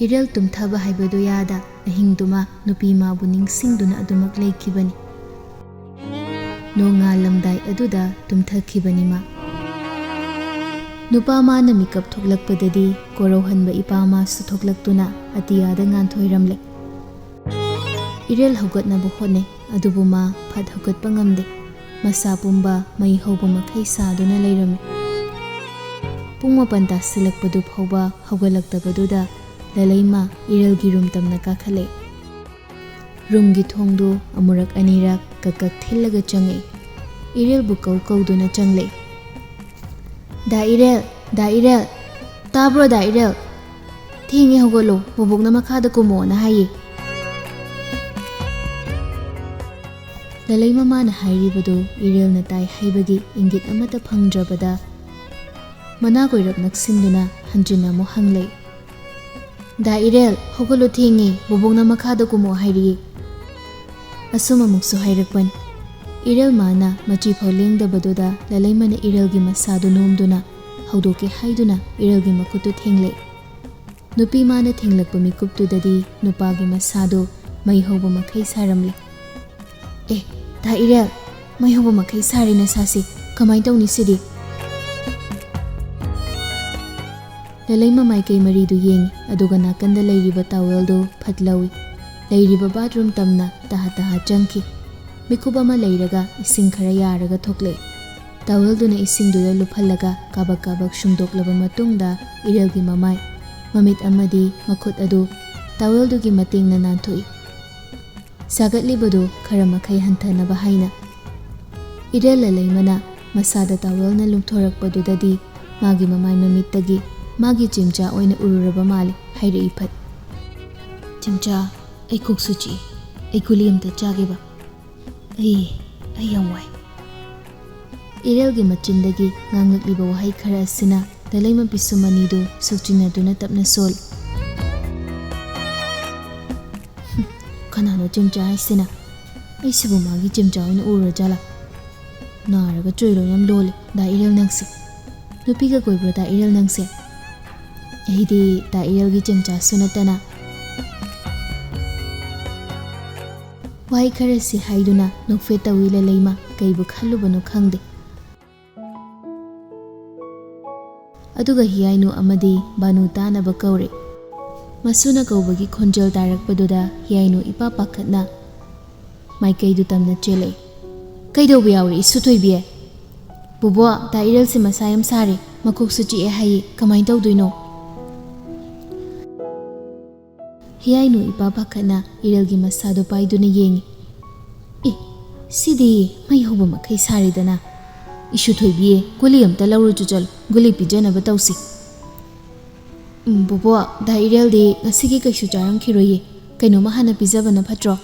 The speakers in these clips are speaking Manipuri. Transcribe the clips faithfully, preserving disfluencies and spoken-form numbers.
ꯏꯔꯦꯜ ꯇꯨꯝꯊꯕ ꯍꯥꯏꯕꯗꯨ ꯌꯥꯗ ꯑꯍꯤꯡꯗꯨꯃ ꯅꯨꯄꯤ ꯃꯥꯕꯨ ꯅꯤꯡꯁꯤꯡꯗꯨꯅ ꯑꯗꯨꯃꯛ ꯂꯩꯈꯤꯕꯅꯤ꯫ ꯅꯣꯡꯉꯥꯜꯂꯝꯗꯥꯏ ꯑꯗꯨꯗ ꯇꯨꯝꯊꯈꯤꯕꯅꯤ ꯃꯥ꯫ ꯅꯨꯄꯥ ꯃꯥꯅ ꯃꯤꯀꯞ ꯊꯣꯛꯂꯛꯄꯗꯗꯤ ꯀꯣꯔꯧꯍꯟꯕ ꯏꯄꯥ ꯃꯥꯁꯨ ꯊꯣꯛꯂꯛꯇꯨꯅ ꯑꯇꯤꯌꯥꯗ ꯉꯥꯟꯊꯣꯏꯔꯝꯂꯦ꯫ ꯏꯔꯦꯜ ꯍꯧꯒꯠꯅꯕ ꯍꯣꯠꯅꯩ, ꯑꯗꯨꯕꯨ ꯃꯥ ꯐꯠ ꯍꯧꯒꯠꯄ ꯉꯝꯗꯦ꯫ ꯃꯁꯥ ꯄꯨꯝꯕ ꯃꯩ ꯍꯧꯕ ꯃꯈꯩ ꯁꯥꯗꯨꯅ ꯂꯩꯔꯝꯃꯤ꯫ ꯄꯨꯡ ꯃꯥꯄꯟ ꯇꯥꯁꯤꯜꯂꯛꯄꯗꯨ ꯐꯥꯎꯕ ꯍꯧꯒꯠꯂꯛꯇꯕꯗꯨꯗ ꯂꯂꯩꯃ ꯏꯔꯦꯜꯒꯤ ꯔꯨꯝ ꯇꯝꯅ ꯀꯥꯈꯠꯂꯛꯏ꯫ ꯔꯨꯝꯒꯤ ꯊꯣꯡꯗꯨ ꯑꯃꯨꯔꯛ ꯑꯅꯤꯔꯛ ꯀꯛ ꯀꯛ ꯊꯤꯜꯂꯒ ꯆꯪꯉꯛꯏ꯫ ꯏꯔꯦꯜꯕꯨ ꯀꯧ ꯀꯧꯗꯨꯅ ꯆꯪꯂꯛꯏ꯫ "ꯗꯥ ꯏꯔꯦꯜ, ꯗꯥ ꯏꯔꯦꯜ, ꯇꯥꯕ꯭ꯔꯣ ꯗꯥ ꯏꯔꯦꯜ? ꯊꯦꯡꯉꯦ, ꯍꯧꯒꯠꯂꯣ, ꯕꯣꯕꯣꯛꯅ ꯃꯈꯥꯗ ꯀꯨꯝꯃꯣꯅ ꯍꯥꯏꯌꯦ"꯫ ꯂꯂꯩ ꯃꯃꯥꯅ ꯍꯥꯏꯔꯤꯕꯗꯨ ꯏꯔꯦꯜꯅ ꯇꯥꯏ ꯍꯥꯏꯕꯒꯤ ꯏꯪꯒꯤꯠ ꯑꯃꯠꯇ ꯐꯪꯗ꯭ꯔꯕꯗ ꯃꯅꯥ ꯀꯣꯏꯔꯞ ꯅꯛꯁꯤꯟꯗꯨꯅ ꯍꯟꯖꯤꯟꯅ ꯑꯃꯨꯛ ꯍꯪꯂꯛꯏ꯫ "ꯗꯥ ꯏꯔꯦꯜ, ꯍꯧꯒꯠꯂꯣ, ꯊꯦꯡꯉꯦ, ꯕꯣꯕꯣꯛꯅ ꯃꯈꯥꯗ ꯀꯨꯝꯃꯣ ꯍꯥꯏꯔꯤꯌꯦ"꯫ ꯑꯁꯨꯝ ꯑꯃꯨꯛꯁꯨ ꯍꯥꯏꯔꯛꯄꯅꯤ꯫ ꯏꯔꯦꯜ ꯃꯥꯅ ꯃꯆꯤ ꯐꯥꯎ ꯂꯦꯡꯗꯕꯗꯨꯗ ꯂꯂꯩꯃꯅ ꯏꯔꯦꯜꯒꯤ ꯃꯁꯥꯗꯨ ꯅꯣꯝꯗꯨꯅ ꯍꯧꯗꯣꯛꯀꯦ ꯍꯥꯏꯗꯨꯅ ꯏꯔꯦꯜꯒꯤ ꯃꯈꯨꯠꯇꯨ ꯊꯦꯡꯂꯛꯏ꯫ ꯅꯨꯄꯤ ꯃꯥꯅ ꯊꯦꯡꯂꯛꯄ ꯃꯤꯀꯨꯞꯇꯨꯗꯗꯤ ꯅꯨꯄꯥꯒꯤ ꯃꯁꯥꯗꯨ ꯃꯩ ꯍꯧꯕ ꯃꯈꯩ ꯁꯥꯔꯝꯂꯤ꯫ "ꯑꯦ, ꯗꯥ ꯏꯔꯦꯜ, ꯃꯩ ꯍꯧꯕ ꯃꯈꯩ ꯁꯥꯔꯦ ꯅꯁꯥꯁꯦ꯫ ꯀꯃꯥꯏ ꯇꯧꯅꯤ ꯁꯤꯗꯤ?" ꯂꯂꯩꯃ ꯃꯥꯏꯀꯩ ꯃꯔꯤꯗꯨ ꯌꯦꯡꯉꯤ, ꯑꯗꯨꯒ ꯅꯥꯀꯟꯗ ꯂꯩꯔꯤꯕ ꯇꯥꯋꯦꯜꯗꯨ ꯐꯠ ꯂꯧꯏ꯫ ꯂꯩꯔꯤꯕ ꯕꯥꯠꯔꯨꯝ ꯇꯝꯅ ꯇꯍꯥ ꯇꯍꯥ ꯆꯪꯈꯤ꯫ ꯃꯤꯀꯨꯞ ꯑꯃ ꯂꯩꯔꯒ ꯏꯁꯤꯡ ꯈꯔ ꯌꯥꯔꯒ ꯊꯣꯛꯂꯛꯏ꯫ ꯇꯥꯋꯦꯜꯗꯨꯅ ꯏꯁꯤꯡꯗꯨꯗ ꯂꯨꯞꯍꯜꯂꯒ ꯀꯥꯕꯛ ꯀꯥꯕꯛ ꯁꯨꯝꯗꯣꯛꯂꯕ ꯃꯇꯨꯡꯗ ꯏꯔꯦꯜꯒꯤ ꯃꯃꯥꯏ, ꯃꯃꯤꯠ ꯑꯃꯗꯤ ꯃꯈꯨꯠ ꯑꯗꯨ ꯇꯥꯋꯦꯜꯗꯨꯒꯤ ꯃꯇꯦꯡꯅ ꯅꯥꯟꯊꯣꯛꯏ꯫ ꯁꯥꯒꯠꯂꯤꯕꯗꯨ ꯈꯔ ꯃꯈꯩ ꯍꯟꯊꯅꯕ ꯍꯥꯏꯅ꯫ ꯏꯔꯦꯜ ꯂꯂꯩꯃꯅ ꯃꯁꯥꯗ ꯇꯥꯋꯦꯜꯅ ꯂꯨꯝꯊꯣꯔꯛꯄꯗꯨꯗꯗꯤ ꯃꯥꯒꯤ ꯃꯃꯥꯏ ꯃꯃꯤꯠꯇꯒꯤ ꯃꯥꯒꯤ ꯆꯤꯝꯆꯥ ꯑꯣꯏꯅ ꯎꯔꯨꯔꯕ ꯃꯥꯜꯂꯤ, ꯍꯥꯏꯔꯛꯏ ꯐꯠ꯫ "ꯆꯤꯝꯆꯥ, ꯑꯩ ꯀꯣꯛꯁꯨ ꯆꯤꯛꯏ꯫ ꯑꯩ ꯒꯨꯂꯤ ꯑꯝꯇ ꯆꯥꯒꯦꯕ꯫ ꯑꯩ, ꯑꯩ ꯌꯥꯝ ꯋꯥꯏ"꯫ ꯏꯔꯦꯜꯒꯤ ꯃꯆꯤꯟꯗꯒꯤ ꯉꯥꯡꯂꯛꯂꯤꯕ ꯋꯥꯍꯩ ꯈꯔ ꯑꯁꯤꯅ ꯂꯂꯩꯃ ꯄꯤꯁꯨꯝ ꯑꯅꯤꯗꯨ ꯁꯨꯛꯆꯤꯟꯅꯗꯨꯅ ꯇꯞꯅ ꯁꯣꯜꯂꯤ꯫ "ꯍꯨꯝ, ꯀꯅꯥꯅꯣ ꯆꯤꯝꯆꯥ ꯍꯥꯏꯁꯤꯅ? ꯑꯩꯁꯤꯕꯨ ꯃꯥꯒꯤ ꯆꯤꯝꯆꯥ ꯑꯣꯏꯅ ꯎꯔꯨꯔꯖꯥꯠꯂꯥ? ꯅꯥꯔꯒ ꯆꯣꯏꯔꯣ ꯌꯥꯝ ꯂꯣꯜꯂꯤ ꯗꯥ ꯏꯔꯦꯜ ꯅꯪꯁꯦ꯫ ꯅꯨꯄꯤꯒ ꯀꯣꯏꯕ꯭ꯔꯣ ꯗꯥ ꯏꯔꯦꯜ ꯅꯪꯁꯦ?" ꯑꯩꯗꯤ ꯇꯥ ꯏꯔꯦꯜꯒꯤ ꯆꯦꯡꯆꯥꯁꯨ ꯅꯠꯇꯅ꯫ ꯋꯥꯍꯩ ꯈꯔꯁꯤ ꯍꯥꯏꯗꯨꯅ ꯅꯣꯛꯐꯦꯠ ꯇꯧꯏ ꯂꯂꯩꯃ, ꯀꯩꯕꯨ ꯈꯜꯂꯨꯕꯅꯣ ꯈꯪꯗꯦ꯫ ꯑꯗꯨꯒ ꯍꯤꯌꯥꯏꯅꯨ ꯑꯃꯗꯤ ꯕꯥꯅꯨ ꯇꯥꯅꯕ ꯀꯧꯔꯦ꯫ ꯃꯁꯨꯅ ꯀꯧꯕꯒꯤ ꯈꯣꯟꯖꯦꯜ ꯇꯥꯔꯛꯄꯗꯨꯗ ꯍꯤꯌꯥꯏꯅꯨ ꯏꯄꯥ ꯄꯥꯈꯠꯅ ꯃꯥꯏꯀꯩꯗꯨ ꯇꯝꯅ ꯆꯦꯜꯂꯛꯏ꯫ "ꯀꯩꯗꯧꯕ ꯌꯥꯎꯔꯦ, ꯏꯁꯨ ꯊꯣꯏꯕꯤ?" "ꯕꯣꯕꯣ, ꯇꯥ ꯏꯔꯦꯜꯁꯦ ꯃꯁꯥ ꯌꯥꯝ ꯁꯥꯔꯦ, ꯃꯀꯣꯛꯁꯨ ꯆꯤꯛꯑꯦ ꯍꯥꯏꯌꯦ, ꯀꯃꯥꯏꯅ ꯇꯧꯗꯣꯏꯅꯣ?" ꯍꯤꯌꯥꯏꯅꯨ ꯏꯄꯥ ꯄꯥꯈꯠꯅ ꯏꯔꯦꯜꯒꯤ ꯃꯁꯥꯗꯣ ꯄꯥꯏꯗꯨꯅ ꯌꯦꯡꯉꯤ꯫ "ꯑꯦ, ꯁꯤꯗꯤ ꯃꯩ ꯍꯧꯕ ꯃꯈꯩ ꯁꯥꯔꯦꯗꯅ꯫ ꯏꯁꯨ ꯊꯣꯏꯕꯤ, ꯒꯨꯂꯤ ꯑꯝꯇ ꯂꯧꯔꯨꯆꯣ ꯆꯠꯂꯣ, ꯒꯨꯂꯤ ꯄꯤꯖꯅꯕ ꯇꯧꯁꯤ꯫" "ꯎꯝ, ꯕꯣꯕꯣ, ꯗꯥ ꯏꯔꯦꯜꯗꯤ ꯉꯁꯤꯒꯤ ꯀꯩꯁꯨ ꯆꯥꯔꯝꯈꯤꯔꯣꯏꯌꯦ, ꯀꯩꯅꯣꯝꯃ ꯍꯥꯟꯅ ꯄꯤꯖꯕꯅ ꯐꯠꯇ꯭ꯔꯣ?"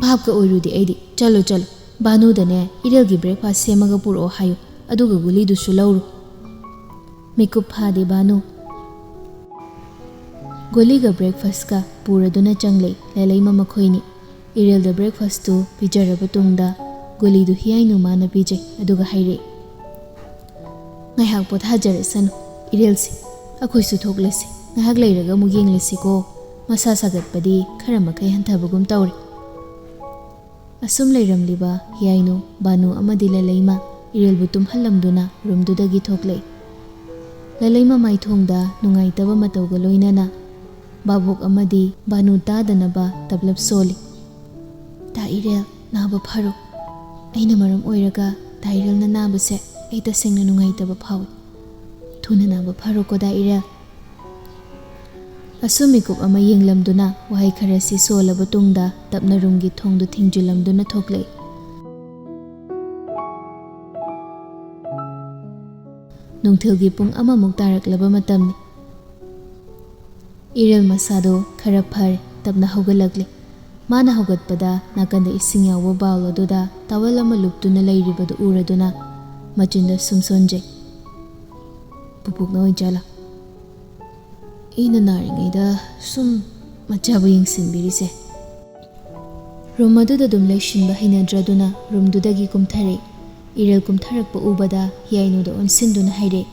"ꯚꯥꯞꯀ ꯑꯣꯏꯔꯨꯗꯦ ꯑꯩꯗꯤ꯫ ꯆꯠꯂꯣ, ꯆꯠꯂꯣ, ꯕꯥꯅꯨꯗꯅꯦ ꯏꯔꯦꯜꯒꯤ breakfast ꯁꯦꯝꯃꯒ ꯄꯨꯔꯛꯑꯣ ꯍꯥꯏꯌꯨ, ꯑꯗꯨꯒ ꯒꯨꯂꯤꯗꯨꯁꯨ ꯂꯧꯔꯨ꯫" ꯃꯤꯀꯨꯞ ꯐꯥꯗꯦ ꯕꯥꯅꯨ꯫ ꯒꯨꯂꯤꯒ breakfastꯀ ꯄꯨꯔꯗꯨꯅ ꯆꯪꯂꯦ ꯂꯂꯩꯃ ꯃꯈꯣꯏꯅꯤ꯫ ꯏꯔꯦꯜꯗ breakfastꯇꯨ ꯄꯤꯖꯔꯕ ꯇꯨꯡꯗ ꯒꯨꯂꯤꯗꯨ ꯍꯤꯌꯥꯏꯅꯨ ꯃꯥꯅ ꯄꯤꯖꯩ, ꯑꯗꯨꯒ ꯍꯥꯏꯔꯛꯏ, "ꯉꯥꯏꯍꯥꯛ ꯄꯣꯊꯥꯖꯔꯁꯅꯨ ꯏꯔꯦꯜꯁꯦ, ꯑꯩꯈꯣꯏꯁꯨ ꯊꯣꯛꯂꯁꯤ, ꯉꯥꯏꯍꯥꯛ ꯂꯩꯔꯒ ꯑꯃꯨꯛ ꯌꯦꯡꯂꯁꯤꯀꯣ, ꯃꯁꯥ ꯁꯥꯒꯠꯄꯗꯤ ꯈꯔ ꯃꯈꯩ ꯍꯟꯊꯕꯒꯨꯝ ꯇꯧꯔꯦ꯫" ꯑꯁꯨꯝ ꯂꯩꯔꯝꯂꯤꯕ ꯍꯤꯌꯥꯏꯅꯨ, ꯕꯥꯅꯨ ꯑꯃꯗꯤ ꯂꯂꯩꯃ ꯏꯔꯦꯜꯕꯨ ꯇꯨꯝꯍꯜꯂꯝꯗꯨꯅ ꯔꯨꯝꯗꯨꯗꯒꯤ ꯊꯣꯛꯂꯛꯏ꯫ ꯂꯂꯩꯃ ꯃꯥꯏꯊꯣꯡꯗ ꯅꯨꯡꯉꯥꯏꯇꯕ ꯃꯇꯧꯒ ꯂꯣꯏꯅꯅ ꯚꯥꯕꯣꯛ ꯑꯃꯗꯤ ꯕꯥꯅꯨ ꯇꯥꯗꯅꯕ ꯇꯞꯂꯞ ꯁꯣꯜꯂꯤ꯫ "ꯇꯥ ꯏꯔꯦꯜ, ꯅꯥꯕ ꯐꯔꯣ꯫ ꯑꯩꯅ ꯃꯔꯝ ꯑꯣꯏꯔꯒ ꯇꯥ ꯏꯔꯦꯜꯅ ꯅꯥꯕꯁꯦ ꯑꯩ ꯇꯁꯦꯡꯅ ꯅꯨꯡꯉꯥꯏꯇꯕ ꯐꯥꯎꯏ꯫ ꯊꯨꯅ ꯅꯥꯕ ꯐꯔꯣꯀꯣ ꯗꯥ ꯏꯔꯦꯜ꯫" ꯑꯁꯨꯝ ꯃꯤꯀꯨꯞ ꯑꯃ ꯌꯦꯡꯂꯝꯗꯨꯅ ꯋꯥꯍꯩ ꯈꯔꯁꯤ ꯁꯣꯜꯂꯕ ꯇꯨꯡꯗ ꯇꯞꯅ ꯔꯨꯝꯒꯤ ꯊꯣꯡꯗꯨ ꯊꯤꯡꯖꯤꯜꯂꯝꯗꯨꯅ ꯊꯣꯛꯂꯛꯏ꯫ ꯅꯨꯡꯊꯤꯜꯒꯤ ꯄꯨꯡ ꯑꯃꯃꯨꯛ ꯇꯥꯔꯛꯂꯕ ꯃꯇꯝꯅꯤ꯫ ꯏꯔꯦꯜ ꯃꯁꯥꯗꯣ ꯈꯔ ꯐꯔꯦ, ꯇꯞꯅ ꯍꯧꯒꯠꯂꯛꯂꯤ꯫ ꯃꯥꯅ ꯍꯧꯒꯠꯄꯗ ꯅꯥꯀꯟꯗ ꯏꯁꯤꯡ ꯌꯥꯎꯕ bowl ꯑꯗꯨꯗ towel ꯑꯃ ꯂꯨꯞꯇꯨꯅ ꯂꯩꯔꯤꯕꯗꯨ ꯎꯔꯗꯨꯅ ꯃꯆꯤꯟꯗ ꯁꯨꯝ ꯁꯣꯟꯖꯩ꯫ "ꯄꯨꯄꯨꯛꯅ ꯑꯣꯏꯖꯥꯠꯂꯥ?" "ꯑꯩꯅ ꯅꯥꯔꯤꯉꯩꯗ ꯁꯨꯝ ꯃꯆꯥꯕꯨ ꯌꯦꯡꯁꯤꯟꯕꯤꯔꯤꯁꯦ꯫" ꯔꯨꯝ ꯑꯗꯨꯗ ꯑꯗꯨꯝ ꯂꯩꯁꯤꯟꯕ ꯍꯩꯅꯗ꯭ꯔꯗꯨꯅ ꯔꯨꯝꯗꯨꯗꯒꯤ ꯀꯨꯝꯊꯔꯛꯏ꯫ ꯏꯔꯦꯜ ꯀꯨꯝꯊꯔꯛꯄ ꯎꯕꯗ ꯍꯤꯌꯥꯏꯅꯨꯗ ꯑꯣꯟꯁꯤꯟꯗꯨꯅ ꯍꯥꯏꯔꯛꯏ,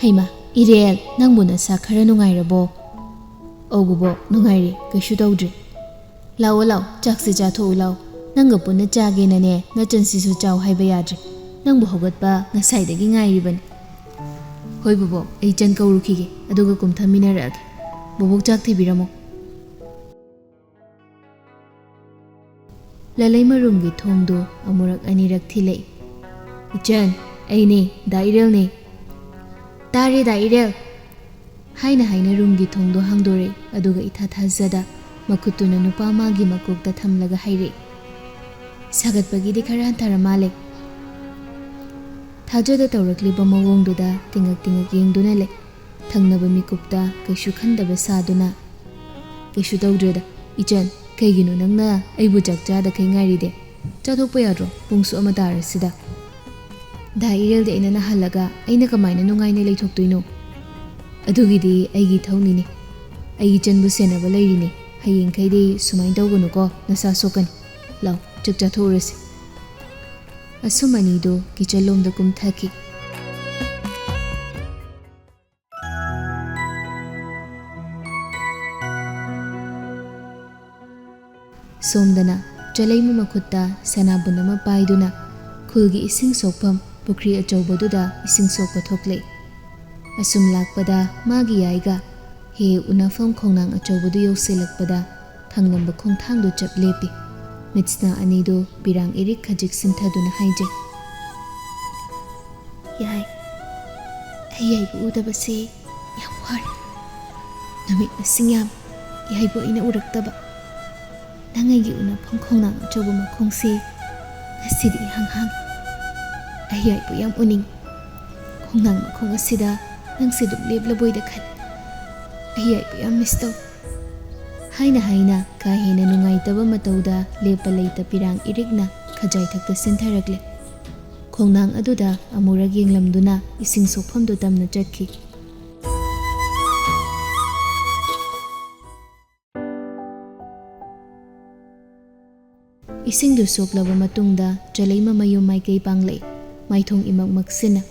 "ꯍꯩꯃꯥ, "ꯏꯔꯦꯜ, ꯅꯪꯕꯨ ꯅꯁꯥ ꯈꯔ ꯅꯨꯡꯉꯥꯏꯔꯕꯣ?" "ꯑꯧ ꯕꯣꯕꯣꯛ, ꯅꯨꯡꯉꯥꯏꯔꯦ, ꯀꯩꯁꯨ ꯇꯧꯗ꯭ꯔꯦ꯫ ꯂꯥꯛꯑꯣ ꯂꯥꯛꯑꯣ, ꯆꯥꯛꯁꯦ ꯆꯥꯊꯣꯛꯎ ꯂꯥꯛꯑꯣ꯫ ꯅꯪꯒ ꯄꯨꯟꯅ ꯆꯥꯒꯦꯅꯅꯦ ꯅꯆꯟꯁꯤꯁꯨ ꯆꯥꯎ ꯍꯥꯏꯕ ꯌꯥꯗ꯭ꯔꯦ꯫ ꯅꯪꯕꯨ ꯍꯧꯒꯠꯄ ꯉꯁꯥꯏꯗꯒꯤ ꯉꯥꯏꯔꯤꯕꯅꯤ꯫" "ꯍꯣꯏ ꯕꯣꯕꯣꯛ, ꯑꯩ ꯆꯟ ꯀꯧꯔꯨꯈꯤꯒꯦ, ꯑꯗꯨꯒ ꯀꯨꯝꯊꯃꯤꯟꯅꯔꯛꯑꯒꯦ꯫ ꯕꯣꯕꯣꯛ ꯆꯥꯛ ꯊꯤꯕꯤꯔꯝꯃꯣ꯫" ꯂꯂꯩꯃ ꯔꯨꯝꯒꯤ ꯊꯣꯡꯗꯨ ꯑꯃꯨꯔꯛ ꯑꯅꯤꯔꯛ ꯊꯤꯜꯂꯛꯏ꯫ "ꯏꯆꯟ, ꯑꯩꯅꯦ, ꯗꯥ ꯏꯔꯦꯜꯅꯦ꯫" "ꯇꯥꯔꯦ ꯗꯥ ꯏꯔꯦꯜ꯫" ꯍꯥꯏꯅ ꯍꯥꯏꯅ ꯔꯨꯝꯒꯤ ꯊꯣꯡꯗꯨ ꯍꯥꯡꯗꯣꯔꯛꯏ, ꯑꯗꯨꯒ ꯏꯊꯥ ꯊꯥꯖꯗ ꯃꯈꯨꯠꯇꯨꯅ ꯅꯨꯄꯥ ꯑꯃꯒꯤ ꯃꯀꯣꯛꯇ ꯊꯝꯂꯒ ꯍꯥꯏꯔꯛꯏ꯫ "ꯁꯥꯒꯠꯄꯒꯤꯗꯤ ꯈꯔ ꯍꯟꯊꯔ ꯃꯥꯜꯂꯦ꯫" ꯊꯥꯖꯗ ꯇꯧꯔꯛꯂꯤꯕ ꯃꯑꯣꯡꯗꯨꯗ ꯇꯤꯡꯉꯛ ꯇꯤꯡꯉꯛ ꯌꯦꯡꯗꯨꯅ ꯂꯩ꯫ ꯊꯪꯅꯕ ꯃꯤꯀꯨꯞꯇ ꯀꯩꯁꯨ ꯈꯟꯗꯕ ꯁꯥꯗꯨꯅ, "ꯀꯩꯁꯨ ꯇꯧꯗ꯭ꯔꯦꯗ꯫ ꯏꯆꯟ, ꯀꯩꯒꯤꯅꯣ ꯅꯪꯅ ꯑꯩꯕꯨ ꯆꯥꯛ ꯆꯥꯗꯈꯩ ꯉꯥꯏꯔꯤꯗꯦ? ꯆꯥꯊꯣꯛꯄ ꯌꯥꯗ꯭ꯔꯣ? ꯄꯨꯡꯁꯨ ꯑꯃ ꯇꯥꯔꯁꯤꯗ꯫" "ꯗꯥ ꯏꯔꯦꯜꯗꯤ ꯑꯩꯅ ꯅꯥꯍꯜꯂꯒ ꯑꯩꯅ ꯀꯃꯥꯏꯅ ꯅꯨꯡꯉꯥꯏꯅ ꯂꯩꯊꯣꯛꯇꯣꯏꯅꯣ? ꯑꯗꯨꯒꯤꯗꯤ ꯑꯩꯒꯤ ꯏꯊꯧꯅꯤꯅꯦ꯫ ꯑꯩ ꯏꯆꯟꯕꯨ ꯁꯦꯟꯅꯕ ꯂꯩꯔꯤꯅꯦ꯫ ꯍꯌꯦꯡꯈꯩꯗꯤ ꯁꯨꯃꯥꯏꯅ ꯇꯧꯒꯅꯨꯀꯣ, ꯅꯁꯥ ꯁꯣꯛꯀꯅꯤ꯫ ꯂꯥꯎ, ꯆꯥꯛ ꯆꯥꯊꯣꯛꯎꯔꯁꯤ꯫" ꯑꯁꯨꯝ ꯑꯅꯤꯗꯨ ꯀꯤꯆꯟꯂꯣꯝꯗ ꯀꯨꯝꯊꯈꯤ꯫ ꯁꯣꯝꯗꯅ ꯆꯂꯩꯃ ꯃꯈꯨꯠꯇ ꯁꯅꯥꯕꯨꯟ ꯑꯃ ꯄꯥꯏꯗꯨꯅ ꯈꯨꯜꯒꯤ ꯏꯁꯤꯡ ꯁꯣꯛꯐꯝ ꯄꯨꯈ꯭ꯔꯤ ꯑꯆꯧꯕꯗꯨꯗ ꯏꯁꯤꯡ ꯁꯣꯛꯄ ꯊꯣꯛꯂꯦ꯫ ꯑꯁꯨꯝ ꯂꯥꯛꯄꯗ ꯃꯥꯒꯤ ꯌꯥꯏꯒ ꯍꯦꯛ ꯎꯅꯐꯝ ꯈꯣꯡꯅꯥꯡ ꯑꯆꯧꯕꯗꯨ ꯌꯧꯁꯤꯜꯂꯛꯄꯗ ꯊꯪꯂꯝꯕ ꯈꯣꯡꯊꯥꯡꯗꯨ ꯆꯞ ꯂꯦꯞꯄꯤ꯫ ꯃꯤꯠꯁꯅꯥ ꯑꯅꯤꯗꯨ ꯄꯤꯔꯥꯡ ꯏꯔꯤꯛ ꯈꯖꯤꯛ ꯁꯤꯟꯊꯗꯨꯅ ꯍꯥꯏꯖꯩ꯫ "ꯌꯥꯏ, ꯑꯩ ꯌꯥꯏꯕ ꯎꯗꯕꯁꯦ ꯌꯥꯝ ꯋꯥꯔꯦ꯫ ꯅꯨꯃꯤꯠ ꯃꯁꯤꯡ ꯌꯥꯝ ꯌꯥꯏꯕ ꯑꯩꯅ ꯎꯔꯛꯇꯕ꯫ ꯅꯪ ꯑꯩꯒꯤ ꯎꯅꯐꯝ ꯈꯣꯡꯅꯥꯡ ꯑꯆꯧꯕ ꯃꯈꯣꯡꯁꯦ ꯉꯁꯤꯗꯤ ꯏꯍꯥꯡ ꯍꯥꯡꯉꯤ꯫ ꯑꯩ ꯌꯥꯏꯕ ꯌꯥꯝ ꯎꯅꯤꯡꯉꯤ꯫ ꯈꯣꯡꯅꯥꯡ ꯃꯈꯣꯡ ꯑꯁꯤꯗ ꯅꯪꯁꯦ ꯑꯗꯨꯝ ꯂꯦꯞꯂꯕꯣꯏꯗ ꯈꯜꯂꯤ꯫ ꯑꯩ ꯌꯥꯏꯕ ꯌꯥꯝ ꯃꯤꯁ ꯇꯧꯏ꯫" ꯍꯥꯏꯅ ꯍꯥꯏꯅ ꯀꯥ ꯍꯦꯟꯅ ꯅꯨꯡꯉꯥꯏꯇꯕ ꯃꯇꯧꯗ ꯂꯦꯞꯄ ꯂꯩꯇ ꯄꯤꯔꯥꯡ ꯏꯔꯤꯛꯅ ꯈꯖꯥꯏꯊꯛꯇ ꯁꯤꯟꯊꯔꯛꯂꯦ꯫ ꯈꯣꯡꯅꯥꯡ ꯑꯗꯨꯗ ꯑꯃꯨꯔꯛ ꯌꯦꯡꯂꯝꯗꯨꯅ ꯏꯁꯤꯡ ꯁꯣꯛꯐꯝꯗꯨ ꯇꯝꯅ ꯆꯠꯈꯤ꯫ ꯏꯁꯤꯡꯗꯨ ꯁꯣꯛꯂꯕ ꯃꯇꯨꯡꯗ ꯆꯂꯩꯃ ꯃꯌꯨꯝ ꯃꯥꯏꯀꯩ ꯄꯥꯡꯂꯛꯏ꯫ ꯃꯥꯏꯊꯣꯡ ꯏꯃꯛ ꯃꯛꯁꯤꯟꯅ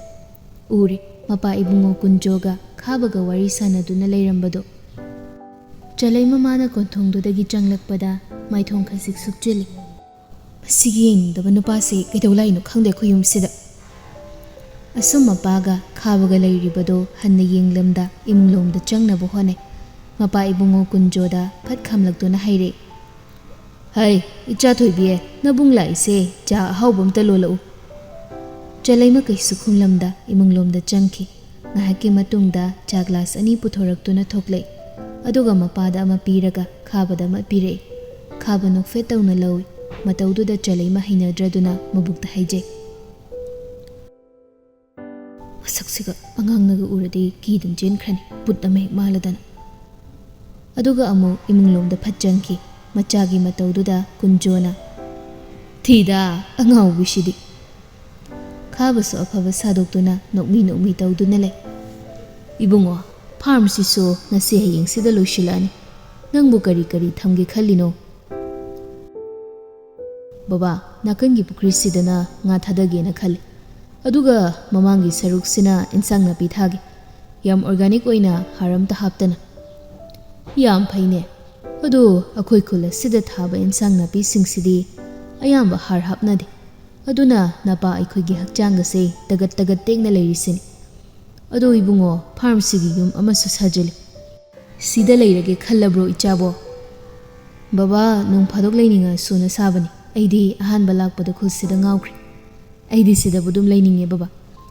ꯎꯔꯤ꯫ ꯃꯄꯥ ꯏꯕꯨꯡꯉꯣ ꯀꯨꯟꯖꯣꯒ ꯈꯥꯕꯒ ꯋꯥꯔꯤ ꯁꯥꯟꯅꯗꯨꯅ ꯂꯩꯔꯝꯕꯗꯣ꯫ ꯆꯂꯩ ꯃꯃꯥꯅ ꯀꯣꯟꯊꯣꯡꯗꯨꯗꯒꯤ ꯆꯪꯂꯛꯄꯗ ꯃꯥꯏꯊꯣꯡ ꯈꯖꯤꯛ ꯁꯨꯞꯆꯤꯜꯂꯤ꯫ "ꯃꯁꯤꯒꯤ ꯌꯦꯡꯅꯤꯡꯗꯕ ꯅꯨꯄꯥꯁꯦ ꯀꯩꯗꯧ ꯂꯥꯛꯏꯅꯣ ꯈꯪꯗꯦ ꯑꯩꯈꯣꯏ ꯌꯨꯝꯁꯤꯗ꯫" ꯑꯁꯨꯝ ꯃꯄꯥꯒ ꯈꯥꯕꯒ ꯂꯩꯔꯤꯕꯗꯣ ꯍꯟꯅ ꯌꯦꯡꯂꯝꯗ ꯏꯃꯨꯡꯂꯣꯝꯗ ꯆꯪꯅꯕ ꯍꯣꯠꯅꯩ꯫ ꯃꯄꯥ ꯏꯕꯨꯡꯉꯣ ꯀꯨꯟꯖꯣꯗ ꯐꯠ ꯈꯥꯝꯂꯛꯇꯨꯅ ꯍꯥꯏꯔꯦ, "ꯍꯩ, ꯏꯆꯥ ꯊꯣꯏꯕꯤ, ꯅꯕꯨꯡ ꯂꯥꯛꯏꯁꯦ, ꯆꯥ ꯑꯍꯥꯎꯕ ꯑꯝꯇ ꯂꯣꯜꯂꯛꯎ꯫" ꯆꯂꯩꯃ ꯀꯩꯁꯨ ꯈꯨꯝꯂꯝꯗ ꯏꯃꯨꯡꯂꯣꯝꯗ ꯆꯪꯈꯤ꯫ ꯉꯥꯏꯍꯥꯛꯀꯤ ꯃꯇꯨꯡꯗ ꯆꯥ ꯒ꯭ꯂꯥꯁ ꯑꯅꯤ ꯄꯨꯊꯣꯔꯛꯇꯨꯅ ꯊꯣꯛꯂꯛꯏ꯫ ꯑꯗꯨꯒ ꯃꯄꯥꯗ ꯑꯃ ꯄꯤꯔꯒ ꯈꯥꯕꯗ ꯑꯃ ꯄꯤꯔꯛꯏ꯫ ꯈꯥꯕ ꯅꯣꯛꯐꯦꯠ ꯇꯧꯅ ꯂꯧꯏ꯫ ꯃꯇꯧꯗꯨꯗ ꯆꯂꯩꯃ ꯍꯩꯅꯗ꯭ꯔꯗꯨꯅ ꯃꯕꯨꯛꯇ ꯍꯥꯏꯖꯩ, "ꯃꯁꯛꯁꯤꯒ ꯑꯉꯥꯡꯅꯒ ꯎꯔꯗꯤ ꯀꯤꯗꯨꯅ ꯆꯦꯟꯈ꯭ꯔꯅꯤ, ꯕꯨꯠ ꯑꯃ ꯍꯦꯛ ꯃꯥꯜꯂꯗꯅ꯫" ꯑꯗꯨꯒ ꯑꯃꯨꯛ ꯏꯃꯨꯡꯂꯣꯝꯗ ꯐꯠ ꯆꯪꯈꯤ꯫ ꯃꯆꯥꯒꯤ ꯃꯇꯧꯗꯨꯗ ꯀꯨꯟꯖꯣꯅ, "ꯊꯤꯗ, ꯑꯉꯥꯎꯕꯤꯁꯤꯗꯤ꯫" ꯈꯥꯕꯁꯨ ꯑꯐꯕ ꯁꯥꯗꯣꯛꯇꯨꯅ ꯅꯣꯛꯃꯤ ꯅꯣꯛꯃꯤ ꯇꯧꯗꯨꯅ ꯂꯩ꯫ "ꯏꯕꯨꯡꯉꯣ, ꯐꯥꯔꯝꯁꯤꯁꯨ ꯉꯁꯤ ꯍꯌꯦꯡꯁꯤꯗ ꯂꯣꯏꯁꯤꯜꯂꯛꯑꯅꯤ꯫ ꯅꯪꯕꯨ ꯀꯔꯤ ꯀꯔꯤ ꯊꯝꯒꯦ ꯈꯜꯂꯤꯅꯣ?" "ꯕꯕꯥ, ꯅꯥꯀꯟꯒꯤ ꯄꯨꯈ꯭ꯔꯤꯁꯤꯗꯅ ꯉꯥ ꯊꯥꯗꯒꯦꯅ ꯈꯜꯂꯤ꯫ ꯑꯗꯨꯒ ꯃꯃꯥꯡꯒꯤ ꯁꯔꯨꯛꯁꯤꯅ ꯏꯟꯁꯥꯡ ꯅꯥꯄꯤ ꯊꯥꯒꯦ꯫ ꯌꯥꯝ organic ꯑꯣꯏꯅ ꯍꯥꯔ ꯑꯝꯇ ꯍꯥꯞꯇꯅ꯫" "ꯌꯥꯝ ꯐꯩꯅꯦ꯫ ꯑꯗꯣ ꯑꯩꯈꯣꯏ ꯈꯨꯜ ꯑꯁꯤꯗ ꯊꯥꯕ ꯏꯟꯁꯥꯡ ꯅꯥꯄꯤꯁꯤꯡꯁꯤꯗꯤ ꯑꯌꯥꯝꯕ ꯍꯥꯔ ꯍꯥꯞꯅꯗꯦ꯫ ꯑꯗꯨꯅ ꯅꯄꯥ ꯑꯩꯈꯣꯏꯒꯤ ꯍꯛꯆꯥꯡꯒꯁꯦ ꯇꯒꯠ ꯇꯒꯠ ꯇꯦꯛꯅ ꯂꯩꯔꯤꯁꯤꯅꯤ꯫ ꯑꯗꯣ ꯏꯕꯨꯡꯉꯣ, ꯐꯥꯔꯝꯁꯤꯒꯤ ꯌꯨꯝ ꯑꯃꯁꯨ ꯁꯥꯖꯤꯜꯂꯤ꯫ ꯁꯤꯗ ꯂꯩꯔꯒꯦ ꯈꯜꯂꯕ꯭ꯔꯣ ꯏꯆꯥꯕꯣ?" "ꯕꯕꯥ, ꯅꯣꯡ ꯐꯥꯗꯣꯛ ꯂꯩꯅꯤꯡꯉꯁꯨꯅ ꯁꯥꯕꯅꯤ꯫ ꯑꯩꯗꯤ ꯑꯍꯥꯟꯕ ꯂꯥꯛꯄꯗ ꯈꯨꯜꯁꯤꯗ ꯉꯥꯎꯈ꯭ꯔꯦ꯫ ꯑꯩꯗꯤ ꯁꯤꯗꯕꯨ ꯑꯗꯨꯝ ꯂꯩꯅꯤꯡꯉꯦ ꯕꯕꯥ꯫